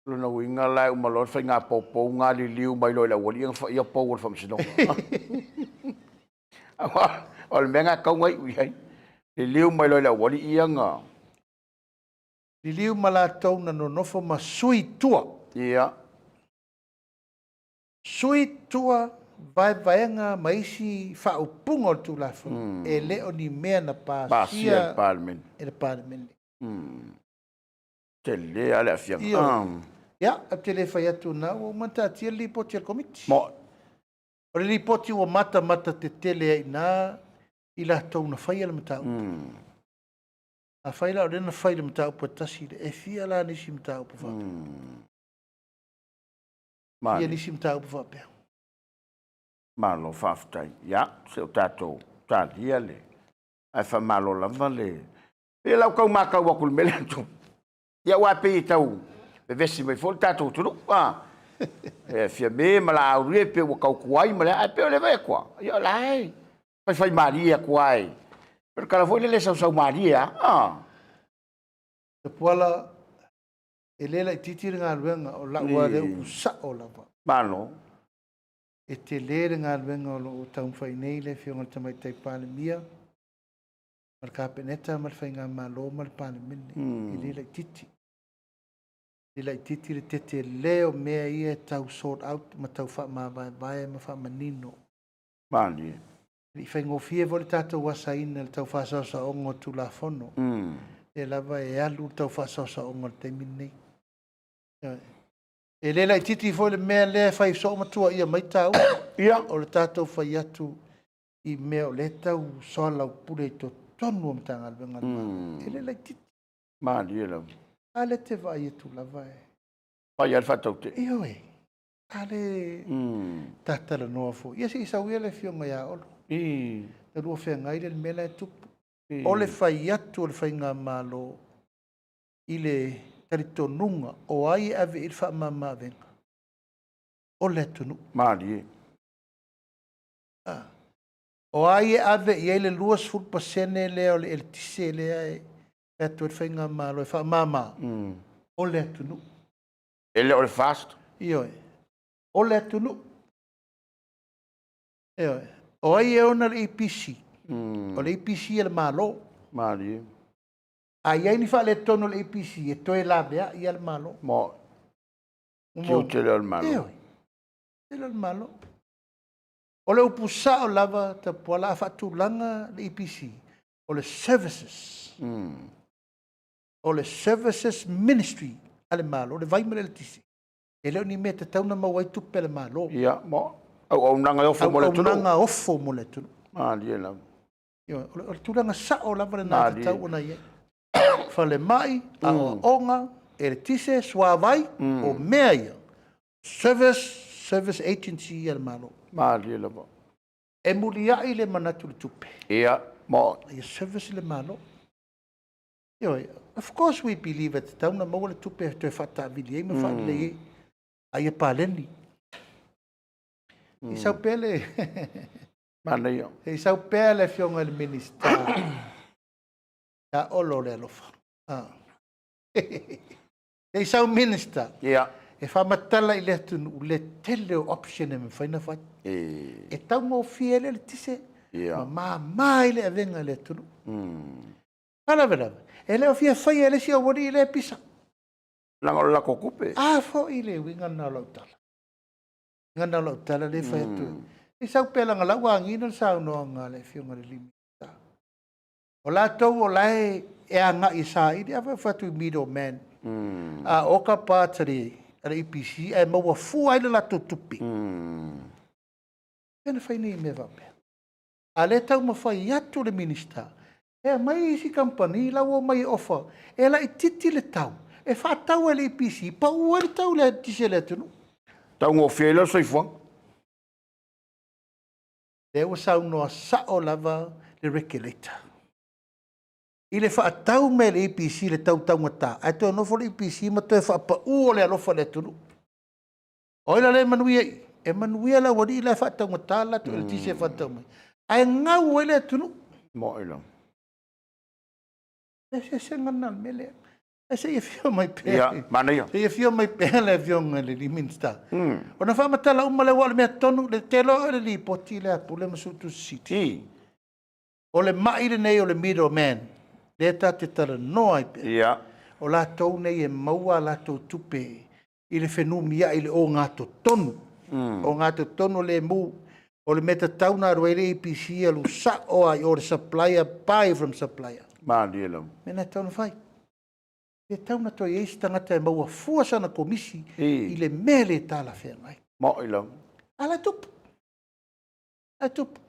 Lona uiga la e uma loa le faiga poupou galiliu mai loa i le aualii ona faia pou o le Faamasinoga. Aua o le mea lena e tatau ona iu i ai. Liliu mai loa i le aualii ia na... Liliu ma latou na nonofo ma sui tua. Sui tua vaevaega ma isi faaupuga o le Tulafono, e le o ni mea na pasia e le Palemene. Tele lava le aafiaga. Ioe. Ia, ou te le fai atu o lena ua uma ona taatia le Lipoti a le Komiti. O le Lipoti ua matamata tetele ai i ina i latou na faia le mataupu. Afai la o lea na fai le mataupu e tasi lea, e fia la nisi mataupu faapea? Fia nisi mataupu faapea? Malo faafetai. Ia, se o tatou talia le... Ae faamalo lava le... Ia lau tau matau atu i le mea lea tupu. Ia aua e pei e tau vevesi mai foi le tatou atunuu. Ah. E Fiame ma Laauli e pei ua tau tuai ma le ae pei o le vaai atu lava. Ia o la e faifai malie atu lava e. O le tala foi lele e sausau malie lava. Ah. Tapuala, e le laitiiti le galuega, o lau lava lea upu sao lava. Malo. E tele le galuega o lo o taumafai nei le Afioga i le Tamaitai Palemia ma le Kapeneta ma le Faigamalo ma le Palemene. E le laitiiti. E le laitiiti le tetele o mea ia e tau sort out ma tau faamavaevae ma faamanino. Malie. E le i faigofie foi le tatou asaina i le tau faasaosaoga o Tulafono. Lea lava e alu le tau faasaosaoga i le taimi lenei. E le laitiiti foi le mea lea e fai soo ma tuuaia mai taua. O le tatou fai atu i mea o lea e tau soalaupule i totonu o Matagaluega a le Malo. E le laitiiti. Malie lava. A lea te vaai atu lava e. Fai lava le faatautee. Ioe. A lea ta talanoa foi. Ia se i sau ia le Afioga ia Olo. Talu o feagai le mea la e tupu. O le fai atu o le Faigamalo i le talitonuga o ai e ave i ai le faamama-avega, o le atunuu. Malie. Ah. O ai e ave i ai le 20% lea o le eletise lea e fai atu ai le Faigamalo e faamama, o le atunuu. E le o le FAST? Ioe. O le atunuu. Ioe. O ai e ona le EPC? O le EPC a le Malo. Malie. A i ai ni faaletonu o le EPC, e toe laveai lava le Malo. Mo tiute lea o le Malo. Ioe. Tiute lea o le Malo. O le upu sao lava, Tapuala, a faatulaga le EPC, o le services. O le Services Ministry a le Malo, le vai ma le eletise. E le o ni mea e tatau ona maua ai tupe a le Malo. Ia, mo auaunaga e ofo mo le atunuu. Auaunaga ofo mo le atunuu. Malie lava. Ioe, o le tulaga sao lava lena e tatau ona i ai. Falemai, aoaoga, eletise, suavai, o mea ia, service, service agency a le Malo. Malie lava. E muliai le manatu i le tupe. Ia, mo. Ia service le Malo. Ioe, of course we believe e tatau ona maua le tupe e toe faataavili ai ma faalelei ai, a ia paleni. I sau pea le Manaia. I sau pea le Afioga i le Minisita ia Olo le alofa. Ah. I sau Minister. Ia. E faamatala i le atunuu le tele o option e mafai ona fai. E taugofie ai le eletise ma mama ai le avega i le atunuu. Faalavelave, e le o fia faia e le isi aualii lea pisa. Leaga o le latou tupe. A foi le uiga lena o lau tala. Uiga lena o lau tala lea e fai atu. E sau pea leaga la ua agiga le saunoaga a le Afioga i le Minisita. O latou o la e agai e saili, a fai atu i middle man. A o ka parts a le EPC ae maua fua ai le latou tupe. Pea na fai nei mea faapea. A lea e taumafai atu le Minisita e aumai isi kamupani la ua omai e ofa e laitiiti le tau e faatau ai le EPC, pau ai le tau i le eletise a le atunuu. Taugofie ai loa le soifuaga. Lea ua saunoa sao lava le Regulator i le faatau mai e le EPC le tau taugata, ae toe nofo le EPC ma toe faapau o le alofa i le atunuu. O ai la lea e manuia i i? E manuia le aualii la e faataugata le latou eletise e faatau mai, ae gau ai le atunuu. Moi lava. Le eseesega lena o le mea lea. Ae se i afio mai pea. Ia, manaia. Se i afio mai pea le Afioga i le Minisita. Ona faamatala uma lea, aua o le mea tonu, le te iloa o le lipoti lea a Pule ma Suetusi Sili. O le mai lenei o le middle man, lea ta te talanoa ai pea. O latou nei e maua a latou tupe i le fenumiai i le ogatotonu. Ogatotonu lemu. O le mea tatau ona alu ai le EPC, alu sao lava i o le supplier, buy from supplier. Malie lava. Mea na e tatau ona fai. E tatau ona toe i ai se tagata e maua fua sana komisi i le mea le talafeagai. Maoi lava. A la e tupu. La e tupu.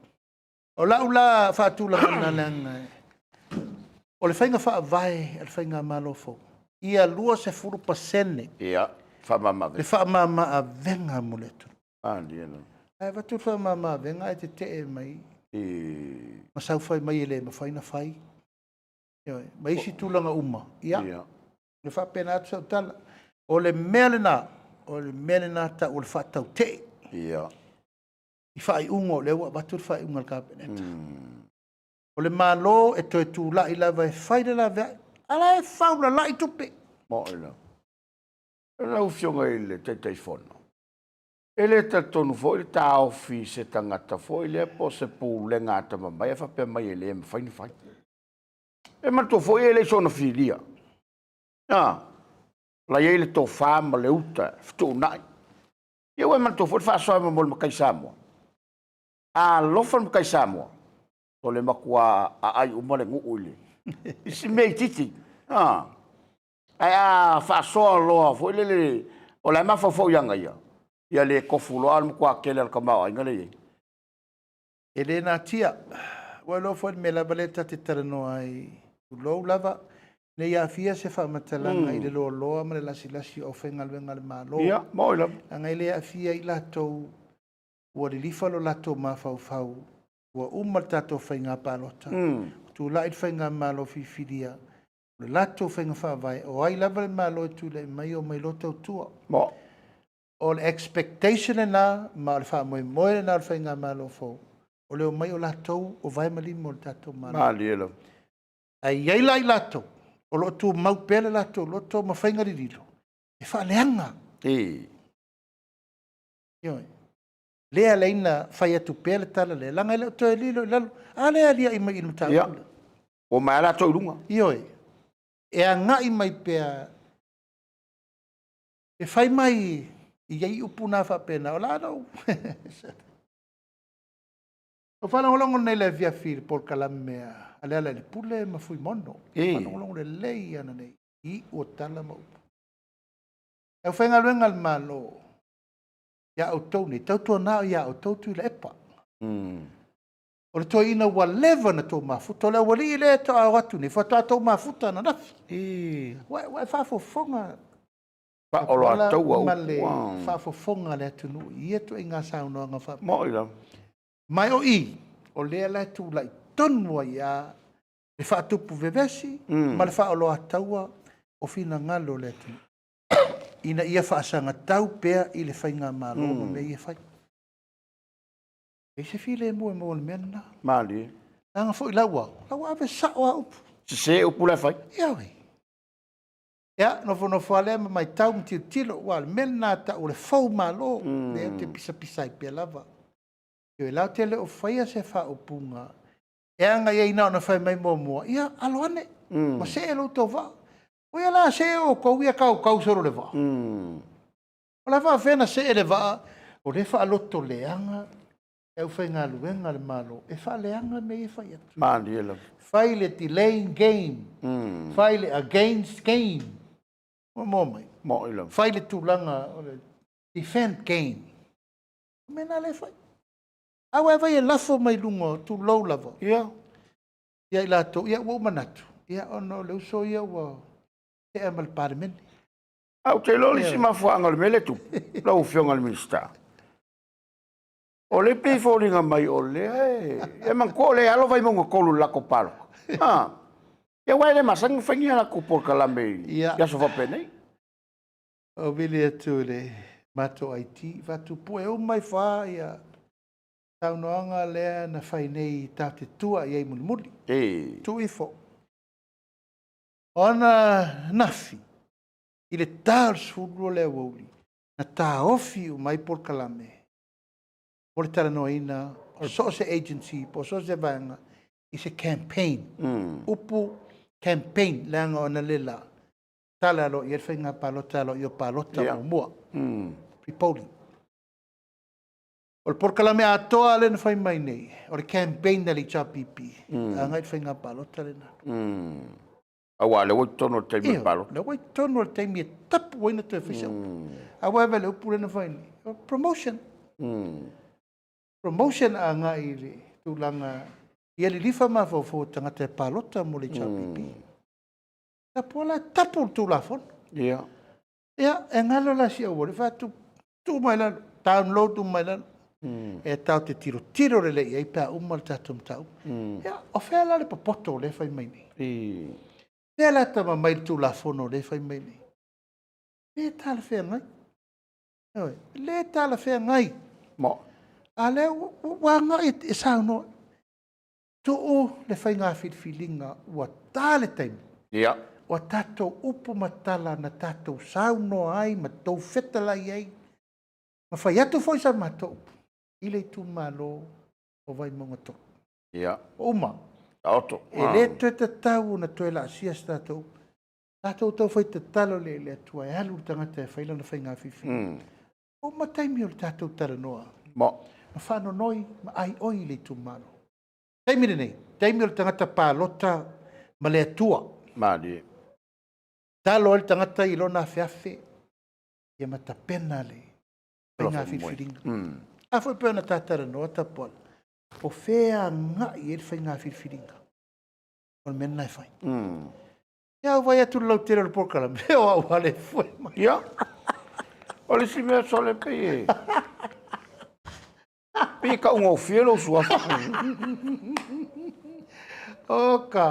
O lau la faatulagaga leaga o le faiga faavae a le faigamalo fou, ia 20% Ia, faamama-avega. Le faamama-avega mo le atunuu. Malie lava. Ae avatu le faamama-avega ae tetee mai ma saufai mai e le mafai ona fai. Ioe, ma isi tulaga uma. Ia, e faapena atu sau tala. O le mea lena, o le mea lena e tau o le faatautee. I faaiuga o lea ua avatu le faaiuga a le Kapeneta. O le Malo e toe tulai lava e fai le laveai, a la e faulalai tupe. Moi lava. Lau Afioga i le Taitaifono, e le talitonu foi le taofi i se tagata foi lea po o se pulega atamamai ae faapea mai e le mafai ona fai. E manatua foi e le i soona filia. A, la e i ai le tofa ma le uta fetuunai. Ia ua e manatua foi le faasoa mo le matai Samoa. A alofa le matai Samoa, o le matua aai uma le nuu i si mea itiiti. Ae a faasoa loa foi lele, o la e mafaufau ia ia, ia le tofu loa, ae o le matua tele lava o le tamaoaiga lea e i ai. E le natia, ua iloa foi le mea lava lea ta te talanoa ai, tulou lava, ne i aafia se faamatalaga i le loaloa ma le lasilasi o aufaigaluega a le Malo. Ia, moi lava. Leaga e le aafia ai i latou ua lilifa lo latou mafaufau, ua uma le tatou faiga palota, tulai le faigamalo filifilia, o le latou faiga faavae, o ai lava le Malo e tulai mai, omai loa tautua. Mo. O le expectation lena, ma o le faamoemoe lena o le faigamalo fou, o le omai o latou o vae ma lima o le tatou Malo. Malie lava. Ae i ai la i latou o lo o tumau pea le latou loto ma faiga lililo e faaleaga. Ioe. Lea la ina fai atu pea le tala lea, leaga e le o toe lilo i lalo. A lea e aliae mai i le mataupu lea. Ua omai lava latou i luga. Ioe. E agai mai pea, e fai mai, e i ai upu na faapena, o la na ou... Ou faalogologo nei i le afiafi i le polokalame a Lealailepule ma Fuimono. Faalogologo lelei ananei i iu o tala ma upu. Le aufaigaluega a le Malo, ia outou nei, tautuana o ia outou Tuilaepa. O le toeaina ua leva ona tou mafuta, o le aualii lea e o atu nei, faatoa tou mafuta ananafi. Ua e faafofoga Faaoloataua ma le faafofoga a le atunuu i ia ituaiga saunoaga faapea. Moi lava. Ma o i, o lea la e tulai tonu ai lava le faatupu vevesi ma le faaoloataua o finagalo o le atunuu, ina ia faasagatau pea i le faigamalo ma mea ia e fai. E i ai se filemu e maua i le mea lena. Malie. Leaga foi la ua ave sao lava upu. Sese upu la e fai. Ioe. Ia, nofonofo lava lea ma matau ma tilotilo, aua o le mea lena e tau o le fou malo, lea ou te pisapisa ai pea lava. Ioe, latou te le o faia se faaupuga e agai ai na ona fai mai muamua, ia alo ane, ma see lo outou vaa. O ia la see outou ia tautau solo le vaa. O la e faafefea na see le vaa, o lea e faaloto leaga le aufaigaluega a le Malo, e faaleaga mea ia e fai atu. Malie lava. Fai le delaying game, fai le against game. Ua mai. Moi lava. Fai le tulaga o le defend game. O mea na lea e fai. A ua e vai e lafo mai luga, tulou lava. Ia. Ia i latou, ia ua ou manatu, ia ona o le uso ia ua tea ma le Palemene. Ae ou te iloa le isi mafuaaga o le mea lea e tupu, lau Afioga i le Minisita, o lea e pei e foliga mai o lea e... E manatua o lea e alo Vaimauga 3 i le latou palota. Ia aua e le masani ona fai ni a latou polokalame i aso faapenei. Ou vili atu i le matou IT, faatupue uma ifo lava ia saunoaga lea na fai nei tatou te tua i ai mulimuli. Tuu ifo. O ananafi, i le ta o le 12 o le aoauli, na taofi uma ai polokalame mo le talanoaina o so o se agency po o so o se vaega i se campaign. Upu campaign, leaga ona le la, tala aloaia i ai le faiga palota aloaia o palota muamua, pre-polling. O le polokalame atoa lea na fai mai nei, o le campaign a le HRPP, agai i le faiga palota lena. Aua o lea ua i totonu o le taimi o le palota. Lea ua i totonu o le taimi e tapu ai ona toe fai se upu. Aua e vaai i le upu lea na fai nei, o promotion. Promotion agai i le tulaga ia lilifa mafaufau o tagata e palota mo le HRPP. Tapu la, tapu le Tulafono. Ia. Ia, e galo la si au alii, fai atu, tuu mai lalo, download uma mai lalo. E tatou te tilotilo lelei i ai pe a uma le tatou mataupu. Ia, o fea la le popoto lea e fai mai nei? Fea la tama mai le Tulafono lea e fai mai nei? Le talafeagai. Ioe, le talafeagai. Mo. A lea ua agai e saunoa, tuu le faiga filifiliga ua ta le taimi. Ia. O a tatou upu ma tala na tatou saunoa ai ma tou fetalai ai, ma fai atu foi sa matou upu i le itumalo o Vaimauga 3. Ia. Ua uma. Taoto. E le toe tatau ona toe laasia se tatou upu. Tatou taufai tatalo lea i le Atua e alu le tagata e fai lana faiga filifiliga. Ua uma taimi o le tatou talanoa. Mo. Ma faanonoi ma aioi i le itumalo. Taimi lenei, taimi o le tagata palota ma le Atua. Malie. Talo ai le tagata i lona afeafe, ia ma tapena le faiga filifiliga. A foi pei ona ta talanoa Tapuala, o fea agai i ai le faiga filifiliga? O le mea lena e fai. Ia, au vai atu le lautele o le polokalame, o au lava le foe mai. Ia, o le isi mea sole pei e... pei e taugofie lou suafa. Oka,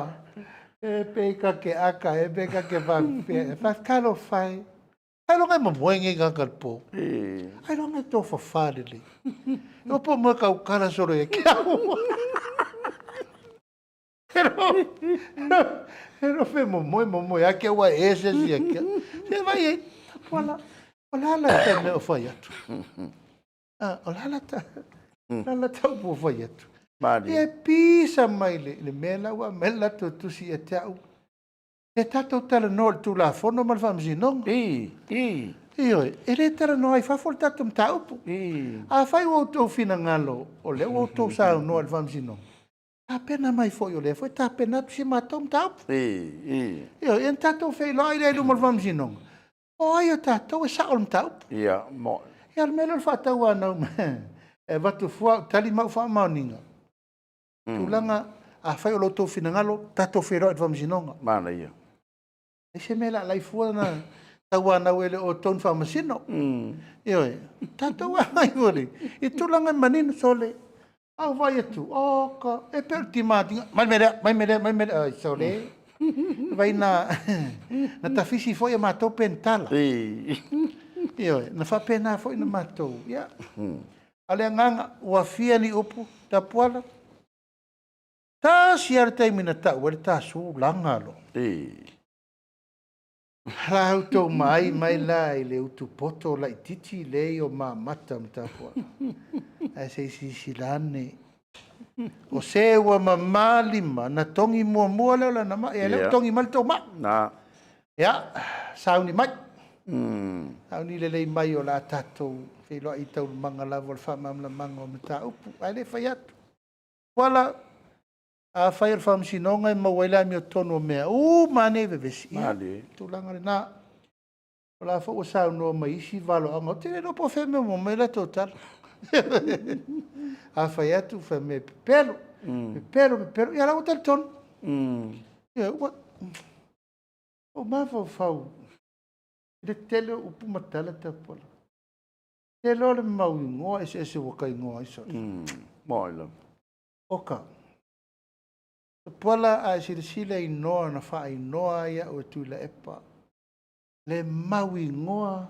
e pei ka ke aka, e pei ka ke faapea. Talofa e. Ailoga e momoe nei tagata i le po. Ailoga e tofafa lelei. E opo moe ka ukala solo ia ke au. E fe momoe momoe ake ua e se si ake. Se vai e tapuala. O la la ta mea o fai atu. O la la ta la la ta upu o fai atu. Malie. E pisa mai le mea la ua mai le latou tusi ia te au. E tatou talanoa i le Tulafono ma le Faamasinoga. I, i. Ioe, e le talanoa i fafo le tatou mataupu. I. Afai ua outou finagalo o lea ua outou saunoa i le Faamasinoga, tapena mai foi o lea foi e tapena atu si a matou mataupu. I, i. Ioe, ia na tatou feiloai lea i luma o le Faamasinoga, o ai o tatou e sao le mataupu. Ia, mo. Ia, o le mea lea o le faatauanau e avatu fua au tali ma au faamaoniga. Tulaga, afai o lo outou finagalo, tatou feiloai i le Faamasinoga. Manaia. E se mea la lai fua na tauanau e le o outou ni faamasino. Ioe, tatou agai foi i tulaga e manino sole. A ou vaai atu, o ka, e pei o le tima tinga, mai le mea lea, mai le mea lea, mai le mea lea, ai sole. Vai na, na tafisi foi a matou penitala. Ioe, na faapena foi na matou, ia. A o le agaga, ua fia ni upu, Tapuala, tasi lava le taimi na tau ai le tasu laga loa. La outou maai mai la i le utupoto laitiiti lea i o mamata ma Tapuala. Ae se i silasila ane. O se ua mama lima, na togi muamua lea o lana mai. Ia lea ua togi mai le tou mai. Na. Ia, sauni mai. Sauni lelei mai o le a tatou feiloai i taualumaga lava o le faamalamalamaga o mataupu. Ae le fai atu. Tapuala, afai o le Faamasinoga e maua ai le amiotonu o mea uma lava nei vevesi, ia, tulaga lena. O la foi ua saunoa mai isi valoaga, ou te le iloa po o fea mea ua maua mai ai latou tala. A fai atu, fai mai e pepelo, pepelo, pepelo, ia la ua talitonu. Ia, ua ou mafaufau i le tele o upu ma tala Tapuala. Tele o le mau igoa eseese ua ka igoa ai sole. Moi lava. Oka. Tapuala a e silasila i igoa na faainoa ai au e Tuilaepa, le mau igoa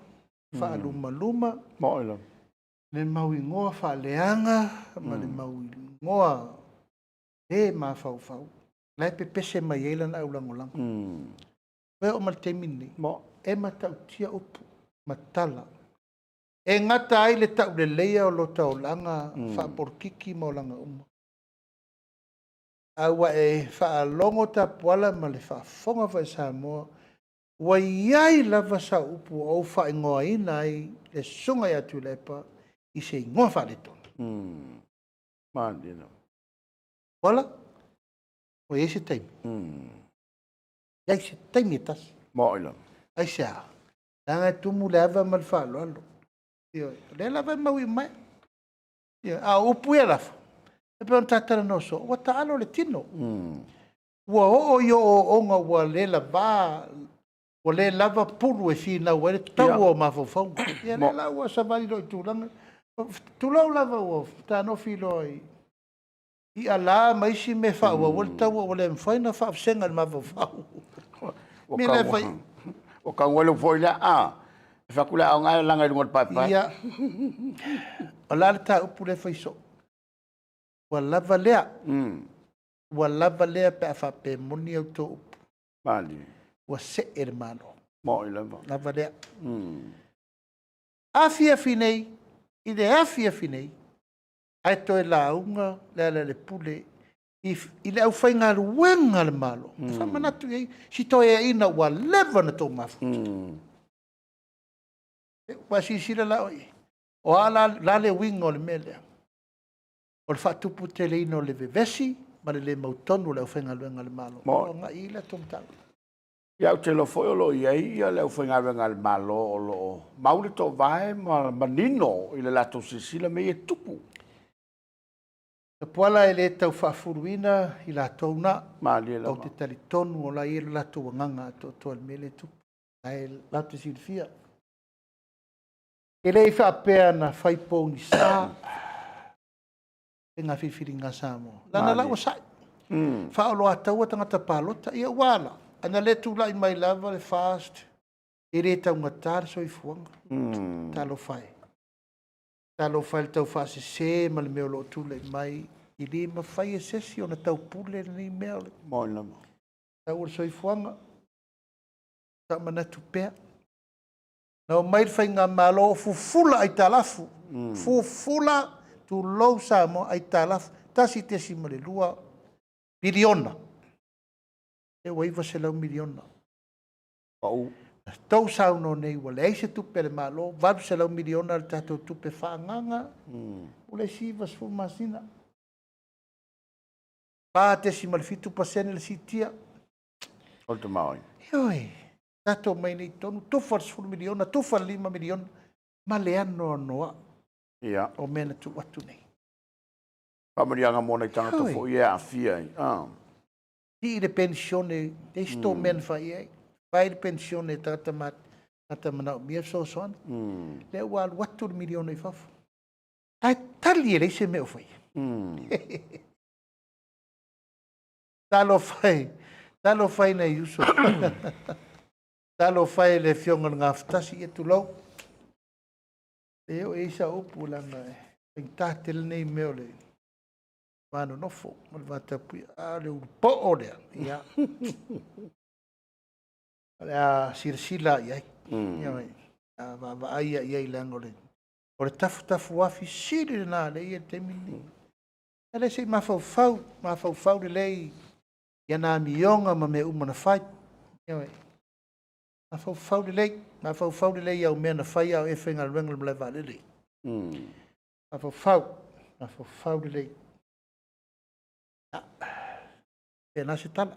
faalumaluma, Moi lava. le mau igoa faaleaga ma le mau igoa le mafaufau, la e pepese mai ai lana aulagolago. E oo mai le taimi lenei, e matautia upu ma tala e gata ai le tauleleia o lota olaga faapolokiki ma olaga uma. A ua e faalogo Tapuala ma le faafofoga foi a Samoa, ua i ai lava sau upu ua ou faaigoaina ai le susuga ia Tuilaepa i se igoa faaletonu. Malie lava. Wala, ua i ai se taimi. I ai se taimi e tasi. Maoi lava. Aisea? Leaga e tumu le ava ma le faaaloalo. Ioe. O lea lava e mau i mai. Ioe. A o upu ia lafo, e pei ona ta talanoa soo, ua taalo le tino. Ua oo i ooooga ua le lava, ua le lava pulu e finau ai le taua o mafaufauga. Ia lea la ua savali loa i tulaga. Tulou lava ua fetanofi loa i i'a la ma isi mea e faaauau ai le taua ua le mafai ona faavasega e le mafaufau. Ua ua tau ai foi lea, a, e fai atu le aoga e laga i luga o le paepae. Ia, o le a le ta upu lea e fai soo? Ua lava lea. Ua lava lea pe a faapea e moni a outou upu. Malie. Ua see le Malo. Maoi lava. Lava lea. Afiafi nei, i le afiafi nei, ae toe lauga Lealailepule i le aufaigaluega a le Malo. E faamanatu i ai si toeaina ua leva ona outou mafuta. Ua silasila la oe i ai? O a la le uiga o le mea lea? O le faatuputeleina o le vevesi ma le le mautonu o le aufaigaluega a le Malo. O lo o agai i ai le latou mataupu. Ia, ou te iloa foi o lo o i ai le aufaigaluega a le Malo o lo o mau le toovae ma manino i le latou silasila mea ia e tutupu. Tapuala e le tau faafuluina i latou na. Malie lava. Ou te talitonu o la e i ai lo latou agaga atoatoa i le mea lea e tupu. Ae latou te silafia. E le i faapea na fai pogisa faiga filifiliga a Samoa. Leaga la ua sa'i. Faaoloataua tagata palota. Ia ua ala, ana le tulai mai lava le FAST, e le taugata le soifuaga. Talofa e. Talofa e i le taufaasese ma le mea o lo o tulai mai. E le mafai e se isi ona taupule lenei mea o le Maoi lava. tau o le soifuaga. Faamanatu pea. Na omai le faigamalo o fufula aitalafu. Fufula, tulou Samoa, aitalafu 1.2 piliona. Lea ua 900 miliona. Pau. Na tou saunoa nei ua leai se tupe a le Malo, 800 miliona le tatou tupe faaagaaga mo le isi 90 masina. 4.7% le siitia. O le tamaoaiga. Ioe, tatou omai nei i totonu, tufa le 10 miliona, tufa le 5 miliona, ma le anoanoai o mea na tuu atu nei. Faamanuiaga mo nai tagata foi e aafia ai. Sii le penisione, e isi tou mea na fai ai. Fai le penisione tagata tagata manaomia fesoasoani. Lea ua alu atu le miliona i fafo. Ae tali e leai se mea o faia. Talofa e, talofa e nai uso. Talofa e le afioga i le Gafatasi, ia tulou. E oo i ai sau upu leaga e faigata tele lenei mea o le va nonofo ma le va tapuia. A o le ulupoo lea, ia, o le a silasila i ai. Ia, a vaavaai i ai leaga o le tafutafuafi sili lena lea e i ai i le taimi lenei. E le se i mafaufau, mafaufau lelei i ana amioga ma mea uma na fai. Ioe. Mafaufau lelei, mafaufau lelei i au mea na fai a o e faigaluega i le malae vaalele. Mafaufau, mafaufau lelei. Faapena se tala.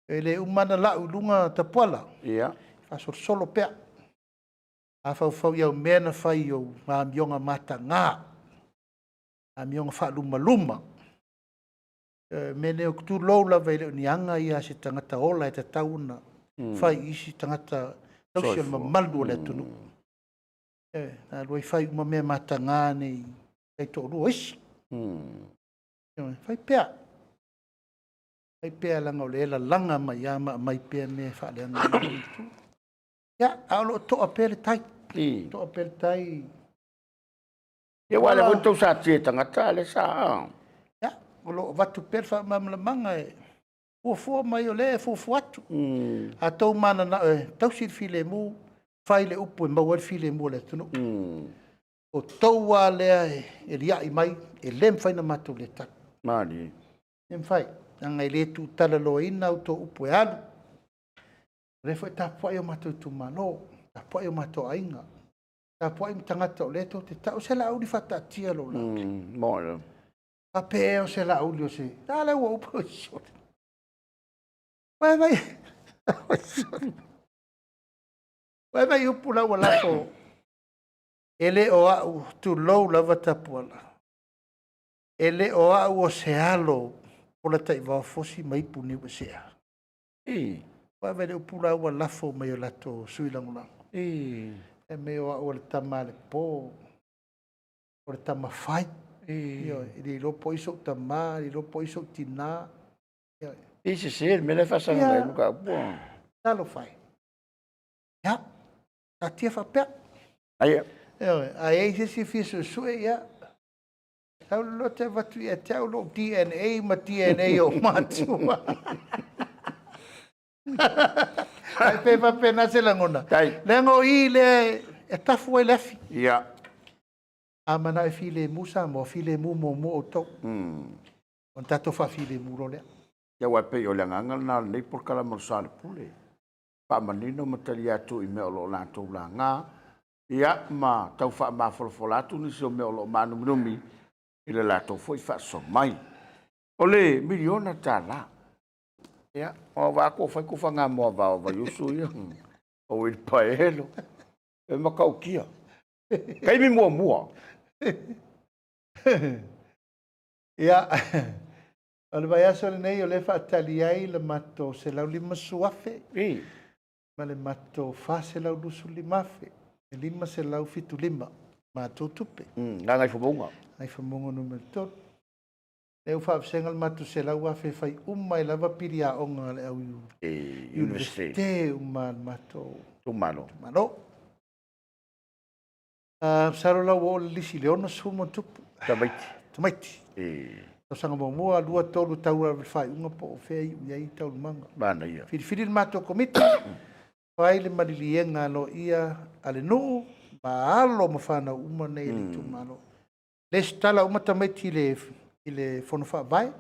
E le uma na lau i luga tapuala. Faasolosolo pea. Mafaufau i au mea na fai i ou amioga mataga, amioga faalumaluma. Mea nei, tulou lava, e le o ni aga ia a se tagata ola e tatau ona fai i isi tagata tausi o le mamalu o le atunuu. Na alu ai fai uma mea mataga nei taitoalua o isi. Fai pea. Fai pea leaga o lea e lalaga mai lava ma aumai pea mea e faaleaga ai le itu. Ia, a o lo o toa pea le tai. Toa pea le tai. Ia, ua lea foi tou satia i tagata lea sa. Ia, o lo o avatu pea le faamalamalamaga e fuafua mai o lea e fuafua atu. A tou mananao e tausi le filemu, fai le upu e maua ai le filemu o le atunuu. O tou lava lea e liai mai, e le mafai ona matou le tali. Malie. E le mafai, leaga e le tutalaloaina a outou upu e alu. O lea foi e tapuai o matou itumalo, tapuai o matou aiga. Tapuai ma tagata o lea tou te tau, o se Laauli faataatia lou Laauli. Mo le. Faapea o se Laauli o se, a lea ua upu sole. Vai vai. Vai vai upu la ua lafo. E le o au, tulou lava Tapuala. E le o au o se alo o la taivao fosi ma ipu niu esea. Vai vai le upu la ua lafo mai o latou sui lagolago. E mea o au o le tama a le po, o le tama fai. Ioe, e le iloa po o ai sou tama, e le iloa po o ai sou tina. Ioe. I se se le mea lea e faasaga mai ai mataupu. Talofa e. Ia, taatia faapea. Aia. Ioe, a i ai se isi e fia suesue, ia, tau le loto e avatu ia te au lou DNA ma DNA o matua. Ai pe faapena se lagona. Tai. Leaga o i lea e tafu ai le afi. Ia. A manao e filemu Samoa, filemu muamua outou. Ona tatou faafilemu loa lea. Ia aua e pei o le agaga lena o lenei polokalame o le Soalepule. Faamanino ma tali atu i mea o lo o latou laga, ia ma tau faamafolafola atu nisi o mea o lo o maanuminumi i le latou foi faasoa mai. O le miliona tala. Ia, o vaatu o fai tufaga moavao a Vaiusu ia, o uilipaelo, e matautia. Taimi muamua. Ia, o le vaiaso lenei o lea e faatali ai le matou $150,000 ma le matou $425,000 e 575 matou tupe. Gagaifomauga. Gagaifomauga Nu.3. Lea ua faavasega le matou $100,000 e fai uma ai lava pili aoga a le au Iunivesite uma a le matou itumalo. Masalo la ua oo le lisi i le 60 ma ona tupu. Tamaiti. Tamaiti. Tausaga muamua, 2, 3, tau lava i le faaiuga po o fea e iu i ai taualumaga. Manaia. Filifili le matou komiti, fai le maliliega aloaia a le nuu ma alo ma fanau uma nei a le itumalo. Lesitala uma tamaiti i le fono faavae,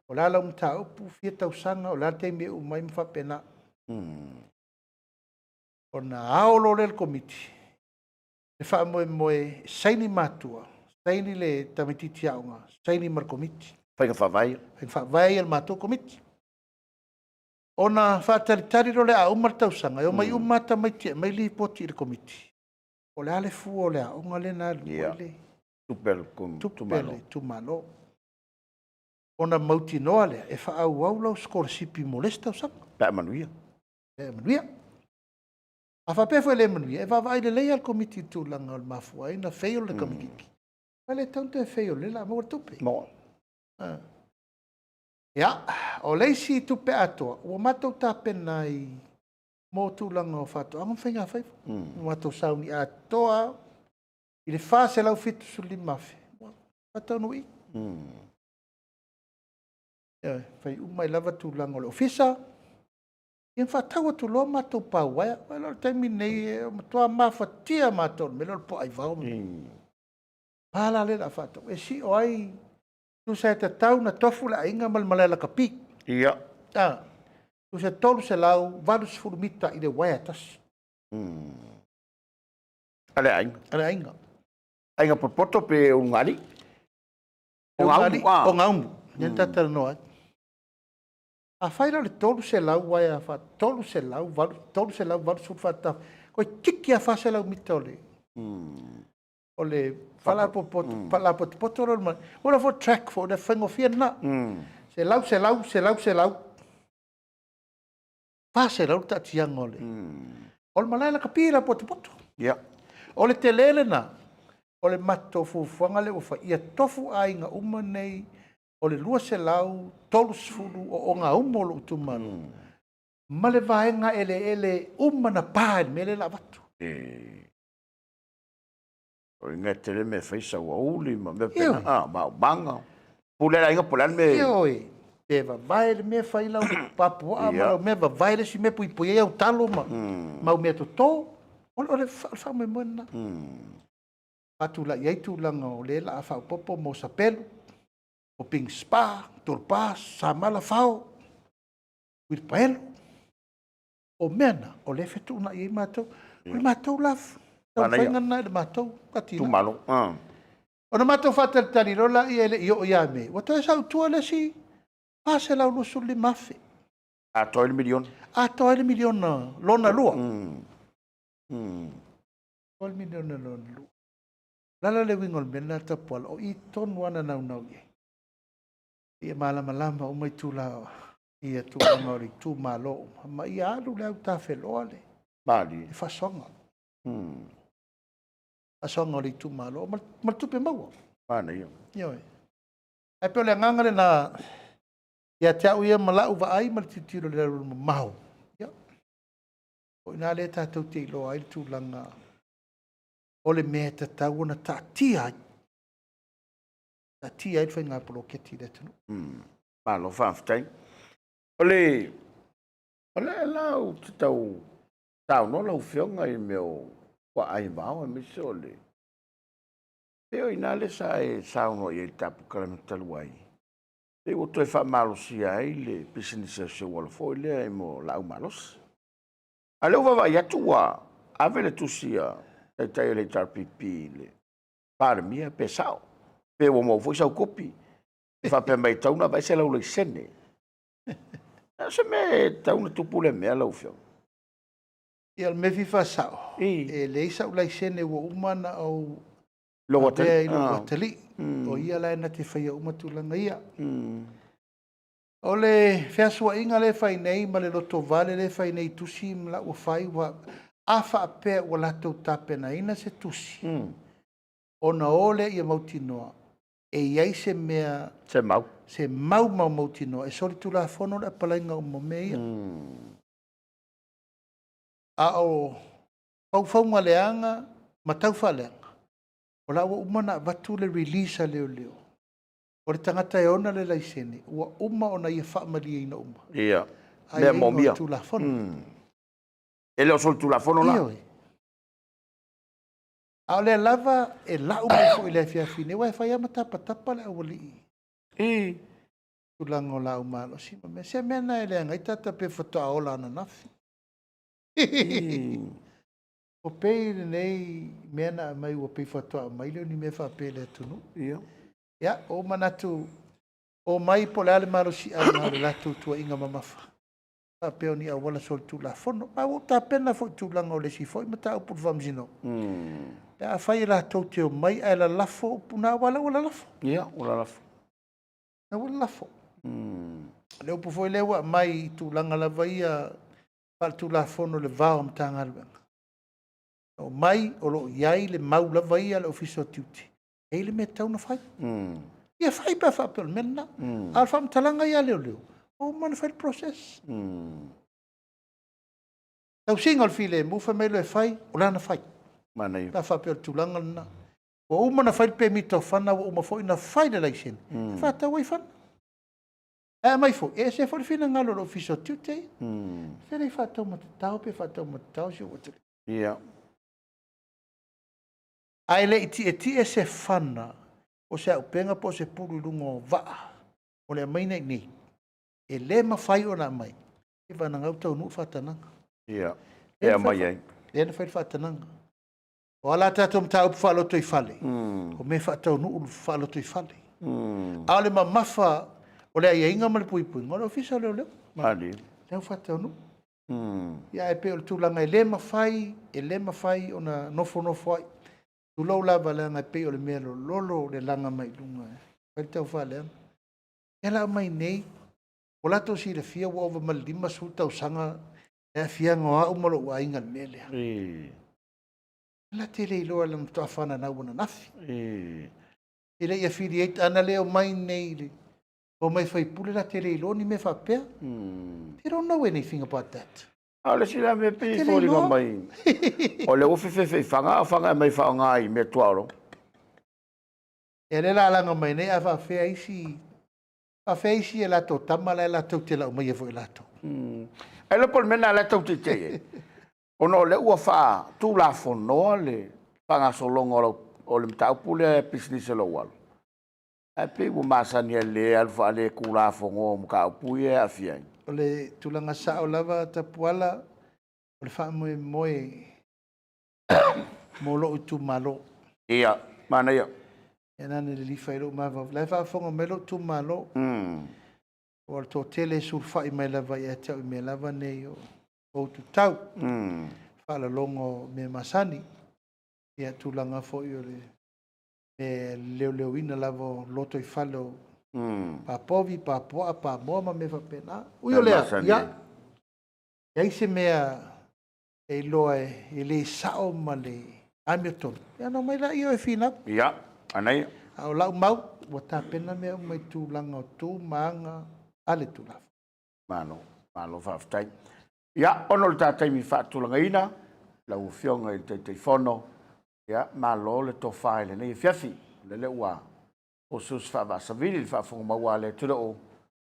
o le a lau mataupu, fia tausaga, o le a le taimi e uma ai ma faapena. Ona ao loa lea e le komiti le faamoemoe, saini matua, saini le tamaitiiti aoga, saini ma le komiti. Faiga faavae. Faiga faavae ia le matou komiti. Ona faatalitali loa lea a uma le tausaga, e omai uma lava tamaiti e aumai lipoti i le komiti. O le a le fua o le aoga lea na alu ai le tupe a le tupe a le itumalo. Ona mautinoa lea e faaauau lau sikolasipi mo le isi tausaga. Pe a manuia. Pe a manuia. A faapea foi e le manuia, e vaavaai lelei lava le komiti i le tulaga o le mafua ai ona fail le tamaitiiti. Aua e le tatau ona toe fail o lea o le a maua le tupe. Ia, o le isi tupe atoa, ua matou tapena ai mo tulaga o faatoaga ma faigafaiva. Ua matou sauni atoa i le $475,000. Ua faataunuu i. Ioe, fai uma ai lava tulaga o le ofisa, ia faatau atu loa matou pauaea. Aua o le taimi lenei e matua mafatia matou i le mea lea o le puaa aivao. Pa la lea o le a faatau, e sio ai, tusa e tatau ona tofu le aiga ma le malae lakapi. Ia. Tusa e 380 mita i le uaea e tasi. A le aiga. A le aiga. Aiga potopoto pe ulugalii? O gaumu. O gaumu. Lea na talanoa ai. Afai la o le 300 uaea, 380 faatafa, toeitiiti lava 400 mita o le o le falapotopoto lea o le malae. Ua foi track foi le faigofie lena. 100, 100, 100, 100, 400 le taatiaga o le o le malae lakapi la potopoto. Ia. O le tele lena o le matou fuafuaga lea ua fai, ia tofu aiga uma nei o le 230 o ogaumu o lou itumalo ma le vaega eleele uma na pa i le mea lea o le a avatu. O le mea tele mea fai sauauli ma mea pena, maumaga. Pule le aiga po o le a le mea. Ioe, pe vavae le mea fai lau papuaa ma lau mea, vavae le isi mea puipui ai au talo ma mau mea toto. O le faamoemoe lena. Faatulai ai tulaga o lea o le a faaopoopo mo sapelu, o ping spa, tolpa, samala, fao, uilipaelo. O mea na, o lea e fetuunai ai matou. O le matou la Taumafaiga lena i le matou atinae. Itumalo. Ona matou faatalitali loa lea e le i oo ia Me, ua toe sau i tua le isi $425,000. Atoa ai le miliona. Atoa ai le miliona lona lua. Atoa le miliona lona lua. O le a la le uiga o le mea lena Tapuala? O i tonu lava na naunau i ai. Ia malamalama uma itula ia tulaga o le itumalo uma, ma ia alu le autafeloa le Malie. faasoaga. Faasoaga o le itumalo ma le tupe maua. Manaia. Ioe. Ae pei o le agaga lena ia te au ia ma lau vaai ma le tilotilo i le alualumamao, ia, o i ina lea tatou te iloa ai le tulaga o le mea e tatau ona taatia ai, taatia ai le faiga poloketi i le atunuu. Malo faafetai. O le la ou te tau saunoa lau Afioga i mea o puaa vao aemaise o le... Pei o i ina lea sa e saunoa i ai i le tatou polokalame talu ai, pei ua toe faamalosia ai le pisinisi a Seuala foi lea mo laau malosi. A o lea ua vaavaai atu ua ave le tusi a le Taitai o le HRPP i le Palemia pe sao? Pe ua maua foi sau kopi e faapea mai e tatau ona aveese lou laisene. O se mea e tatau ona tupu lea mea lau Afioga? Ia, o le mea e fia faasao, e leai sau laisene ua uma ona ou Lou avea i atalii. lou atalii. O ia la na te faia uma tulaga ia. O le feasuaiga lea e fai nei ma le lotovale lea e fai nei i tusi ma lau ua fai, a faapea ua latou tapenaina se tusi, ona o lea ia mautinoa e i ai se mea, Se mau. se mau mautinoa e solitulafono le apalaiga uma o mea ia. A o faufauga leaga ma taufaaleaga, o la ua uma ona avatu le release a leoleo, o le tagata e ona le laisene, ua uma ona ia faamalieina uma. Ia, Ai mea ai moomia. Tulafono. E le o solitulafono la. Ioe. A o lea lava e lau mai foi i le afiafi nei, aua e fai lava ma tapatapa le aualii tulaga o laau malosi ma mea. Se mea na e leaga ai tagata pe faatoa ola ananafi. Ua pei lenei mea na aumai, ua pei faatoa aumai lea o ni mea faapea i le atunuu. Ia, ua ou manatu, omai po o le a le malosiaga o le latou tuuaiga mamafa faapea o ni auala solitulafono. Ma ua ou tapena foi i tulaga o le isi foi mataupu i le faamasinoga, pe afai e latou te omai ae lalafo upu na, aua o la ua lalafo. Ia, ua lalafo. La ua lalafo. O le upu foi lea ua aumai i tulaga lava ia faaletulafono i le va o Matagaluega, omai o lo o i ai le mau lava ia a le Ofisa o Tiute, e i ai le mea e tatau ona fai. Ia fai pe a faapea o le mea lena. A o le faamatalaga ia a leoleo, ua uma ona fai le process. Tausiga o le filemu, fai mai loa e fai, o lana fai. Manaia. Pe a faapea o le tulaga lena. Ua uma ona fai le pemita o fana, ua uma foi ona fai le laisene e faatau ai fana. Ae aumai foi, e ese foi le finagalo o le Ofisa o Tiute ia. Fe le faatau matatao pe faatau matatao si ou atalii. Ae le i tietie se fana o se auupega po o se pulu i luga o vaa o le aumaiga i inei, e le mafai ona aumai, e vanagau taunuu le faatanaga. Ia. E aumai ai. Lea na fai le faatanaga. O a la tatou mataupu faalotoifale, o mea e faataunuu faalotoifale. A o le mamafa o le aiaiga ma le puipuiga, o le Ofisa o Leoleo. Malie. Lea ua faataunuu. Ia ae pei o le tulaga e le mafai, e le mafai ona nofonofo ai. Tulou lava leaga e pei o le mea lololo le laga mai i luga e fai le taufaaleaga. Ia la aumai nei, ua latou silafia ua ova ma le 50 tausaga le aafiaga o au ma lou aiga i le mea lea. La te le iloa leaga faatoa fananau ananafi. E le i affiliate, ana le omai nei omai faipule la te le iloa ni mea faapea. They don't know anything about that. A o le isi la mea pei Te le foliga iloa. mai, o lea ua fefefeifaga a o faga e aumai faaaoga i mea tuaolo. E le la laga mai nei, a faafefea isi, faafefea isi e latou tama la e latou te lau maia foi e latou. Ai le po o le mea lena o lea e tau teitei ai. Ona o lea ua faatulafonoa le faagasologa o le mataupu lea pisinisi a lou alo. Ae pei ua masani lava i le alu faaletulafono o mataupu ia e aafia ai. O le tulaga sao lava Tapuala, o le faamoemoe Mo lou itumalo. Ia, manaia. Ia na ona lilifa ai lou mafaufau. La e faafofoga mai lou itumalo. Ua le toatele e sulufai mai lava ia te au i mea lava nei o ututau. Faalalogo o mea masani. Ia tulaga foi o le mea leoleoina lava o lotoifale o papovi, papuaa, pamoa ma mea faapena. Ui o lea, ia, leai se mea e iloa e le sao ma le amiotonu, ia ona omai lea e finau. Ia, manaia. A o lau mau, ua tapena mea uma i tulaga o tu ma aga a le Tulafono. Malo, malo faafetai. Ia, ona o le ta taimi faatulagaina, lau Afioga i le Taitaifono, ia, malo le tofa i lenei afiafi. O lele ua oso faavaasavili le faafofoga maua a le atunuu,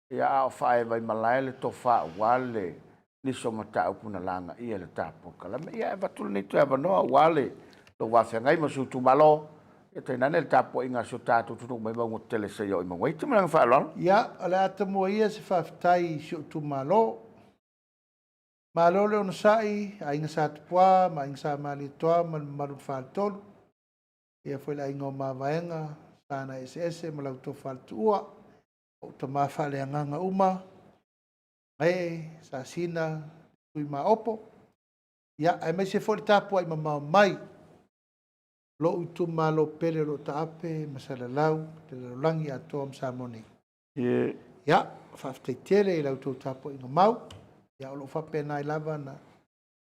ia a o faaeva i malae le tofa aua le nisi o mataupu na lagaia e le ta polokalame. Ia, e avatu lenei toe avanoa aua le lou va feagai ma si ou itumalo, ia tainane le tapuaiga a si o tatou atunuu mai mauga tetele seia oo i mauga iti. Ma le agaga faaaloalo. Ia, o le a tamua ia se faafetai i si ou itumalo. Malo le onosai, Aiga Sa Tupua ma Aiga Sa Malietoa ma le mamalu i le Faletolu, ia foi le Aiga o Mavaega, Sana Eseese ma lau Tofa i le Tuua, ou tama faaleagaga uma, Gaee, Sasina, Tuimaopo, ia aemaise foi le tapuai mamao mai lou itumalo pele o lo o taape ma salalau i le lalolagi atoa ma Samoa nei. Ia, faafetai tele i la outou tapuaiga mau, ia o lo o faapena ai lava ona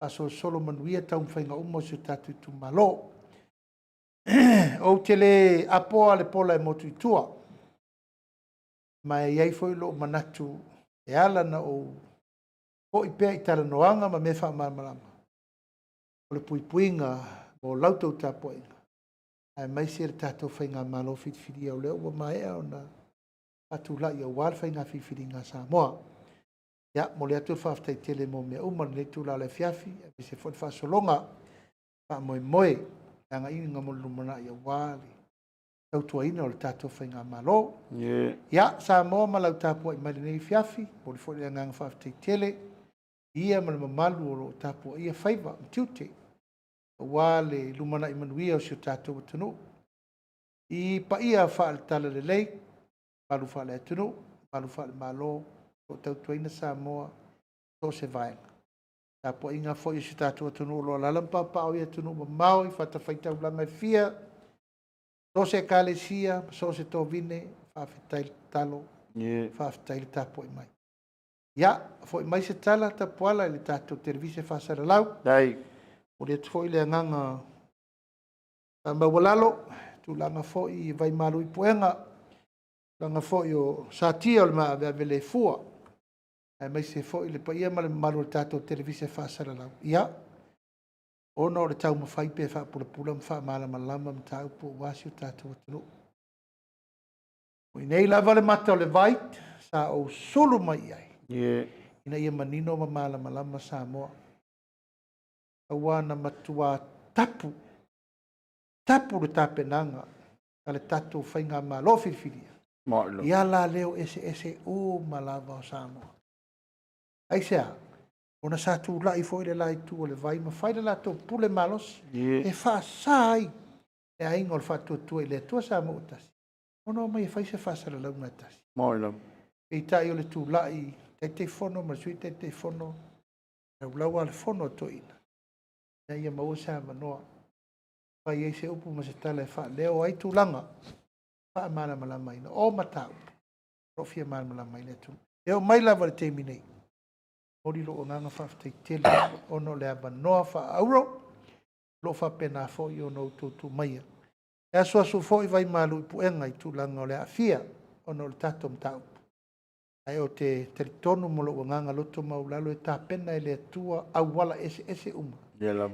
faasolosolo manuia taumafaiga uma o si o tatou itumalo. Ou te le apoa le pola e motu i tua, ma e i ai foi lou manatu e ala ona ou foi pea i talanoaga ma mea faamalamalama, o le puipuiga o la outou tapuaiga, aemaise le tatou faigamalo filifilia o lea ua maea ona faatulai aua le faiga filifiliga a Samoa. Ia, momoli atu le faafetai tele mo mea uma i lenei itula o le afiafi, aemaise foi le faasologa faamoemoe le agaiga mo le lumanai aua le tautuaina o le tatou faigamalo. Ia, Samoa ma lau tapuai mai i lenei afiafi, momoli foi le agaga faafetai tele i ia ma le mamalu o lo o tapuaia faiva ma tiute aua le lumanai manuia o si o tatou atunuu. I paia faale-Talalelei, mamalu faale-atunuu, mamalu faale-Malo o lo o tautuaina Samoa i so o se vaega. Tapuaiga foi a si o tatou atunuu o lo o alaala ma papaaao i atunuu mamao i fatafaitaulaga e fia, so o se Ekalesia, so o se tovine, faafetai le tatalo, faafetai le tapuai mai. Ia, foi mai se tala Tapuala i le tatou televise faasalalau. Momoli atu foi le agaga faamaualalo, tulaga foi i vaimalu i puega, tulaga foi o satia o le maaveave le fua, aemaise foi le paia ma le mamalu o le tatou televise faasalalau. Ia, ona o le taumafai pea e faapulapula ma faamalamalama mataupu aua si o tatou atunuu. O i nei lava le mata o le vai sa ou sulu mai i ai, ina ia manino ma malamalama Samoa. Aua na matua tapu, tapu le tapenaga a le tatou faigamalo filifilia i alaleo eseese uma lava o Samoa. Aisea? Ona sa tulai foi le la itu o le vai ma fai le latou pule malosi e faasa ai le aiga o le Faatuatua i le Atua Samoa ua tasi ona omai e fai se faasalalauga e tasi. Peitai o le tulai Taitaifono ma le Sui Taitaifono, laulau a le fono a toeaiina, ina ia maua se avanoa fai ai se upu ma se tala e faaleo ai tulaga faamalamalamaina o mataupu o lo o fia malamalama ai le atunuu. E oo mai lava i le taimi nei, momoli lou agaga faafetai tele ona o le avanoa faaauro o lo o faapena foi ona outou tuu maia. E asuasu foi vaimalu i puega i tulaga o le aafia ona o le tatou mataupu. Ae ou te talitonu ma lou agaga loto maualalo e tapena e le Atua auala eseese uma.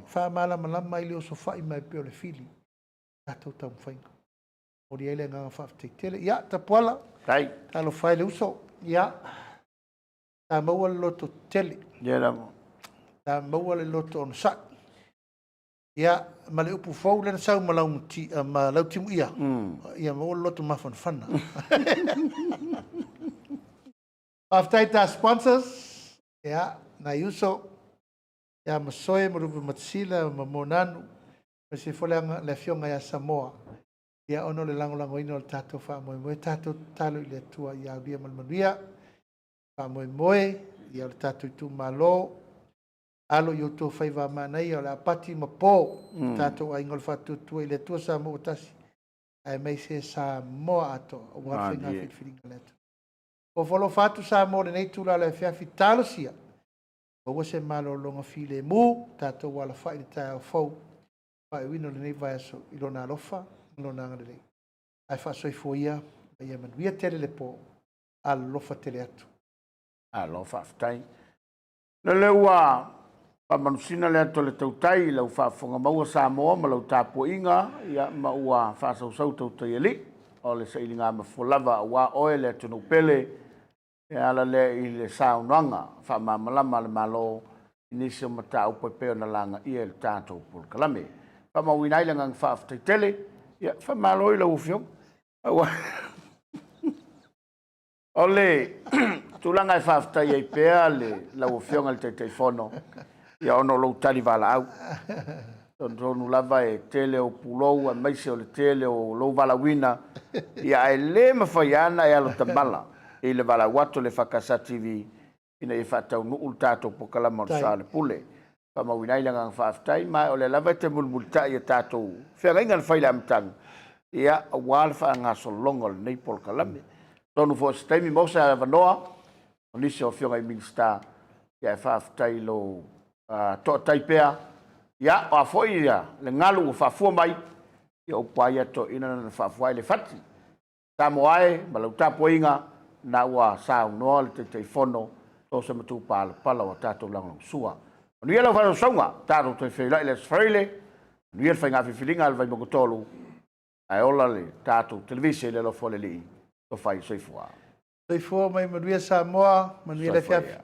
Faamalamalama ai le osofai mai pei o le fili tatou taumafaiga. Momoli ai le agaga faafetai tele. Ia, Tapuala, talofa e le uso. Ia, ta maua le loto tele. Ta maua le loto onosai. Ia, ma le upu fou lea na sau ma ma Lautimuia, ia maua le loto mafanafana. Faafetai ta sponsors, ia, nai uso, ia Masoe ma Rupe Matasila ma Monanu. Aemaise foi le Afioga ia Samoa, ia ona o le lagolagoina o le tatou faamoemoe, tatou tatalo i le Atua ia aulia ma le manuia faamoemoe ia o le tatou itumalo. Alo i outou faiva a manaia o le a pati ma po tatou aiga o le Faatuatua i le Atua Samoa ua tasi, aemaise Samoa atoa aua le faiga filifiliga a le atunuu. Ofo alofa atu Samoa i lenei itula o le afiafi, talosia maua se malologa filemu, tatou alafai i le taeao fou faaiuina o lenei vaiaso i lona alofa ma lona agalelei. Ae faasoifua ia ma ia manuia tele le po. Alofa tele atu. Malo faafetai. Lele ua faamanusina le ata o le tautai i lau faafofoga maua Samoa ma lau tapuaiga, ia ma ua faasausau tautai alii o le sailigamafua lava aua oe le atunuu pele e ala lea i le saunoaga faamalamalama a le Malo i nisi o mataupu e pei ona lagaia e le tatou polokalame. Faamauina ai le agaga faafetai tele, ia faamalo i lau Afioga. Aua o le tulaga e faafetai ai pea le lau Afioga i le Taitaifono, ia ona o lou tali valaau. Talitonu lava e tele ou pulou aemaise o le tele o lou valaauina, ia ae le mafai lava ona e alo tamala i le valaau atu a le EFKS TV ina ia faataunuu le tatou polokalame o le Soalepule. Faamauina ai le agaga faafetai, ma o lea lava e te mulimulitai i a tatou feagaiga na fai i le amataga, ia aua le faagasologa o lenei polokalame. Atonu foi o se taimi maua se avanoa o nisi o Afioga i Minisita, ae faafetai i lou toatai pea. Ia, o a foi le galu ua faafua mai, ia o upu lava ia a toeaiina na ona faafua lava e le fati. Samoa e ma lau tapuaiga, o lena ua saunoa le Taitaifono, so o se matupalapala ua tatou lagolagosua. Manuia lau faasausauga, tatou toe feiloai i le Aso Faraile, manuia le faiga filifiliga a le Vaimauga 3, ae ola le tatou televise i le alofa o le Alii. Tofa i le. Soifua. Soifua ma ia manuia Samoa, manuia le afiafi.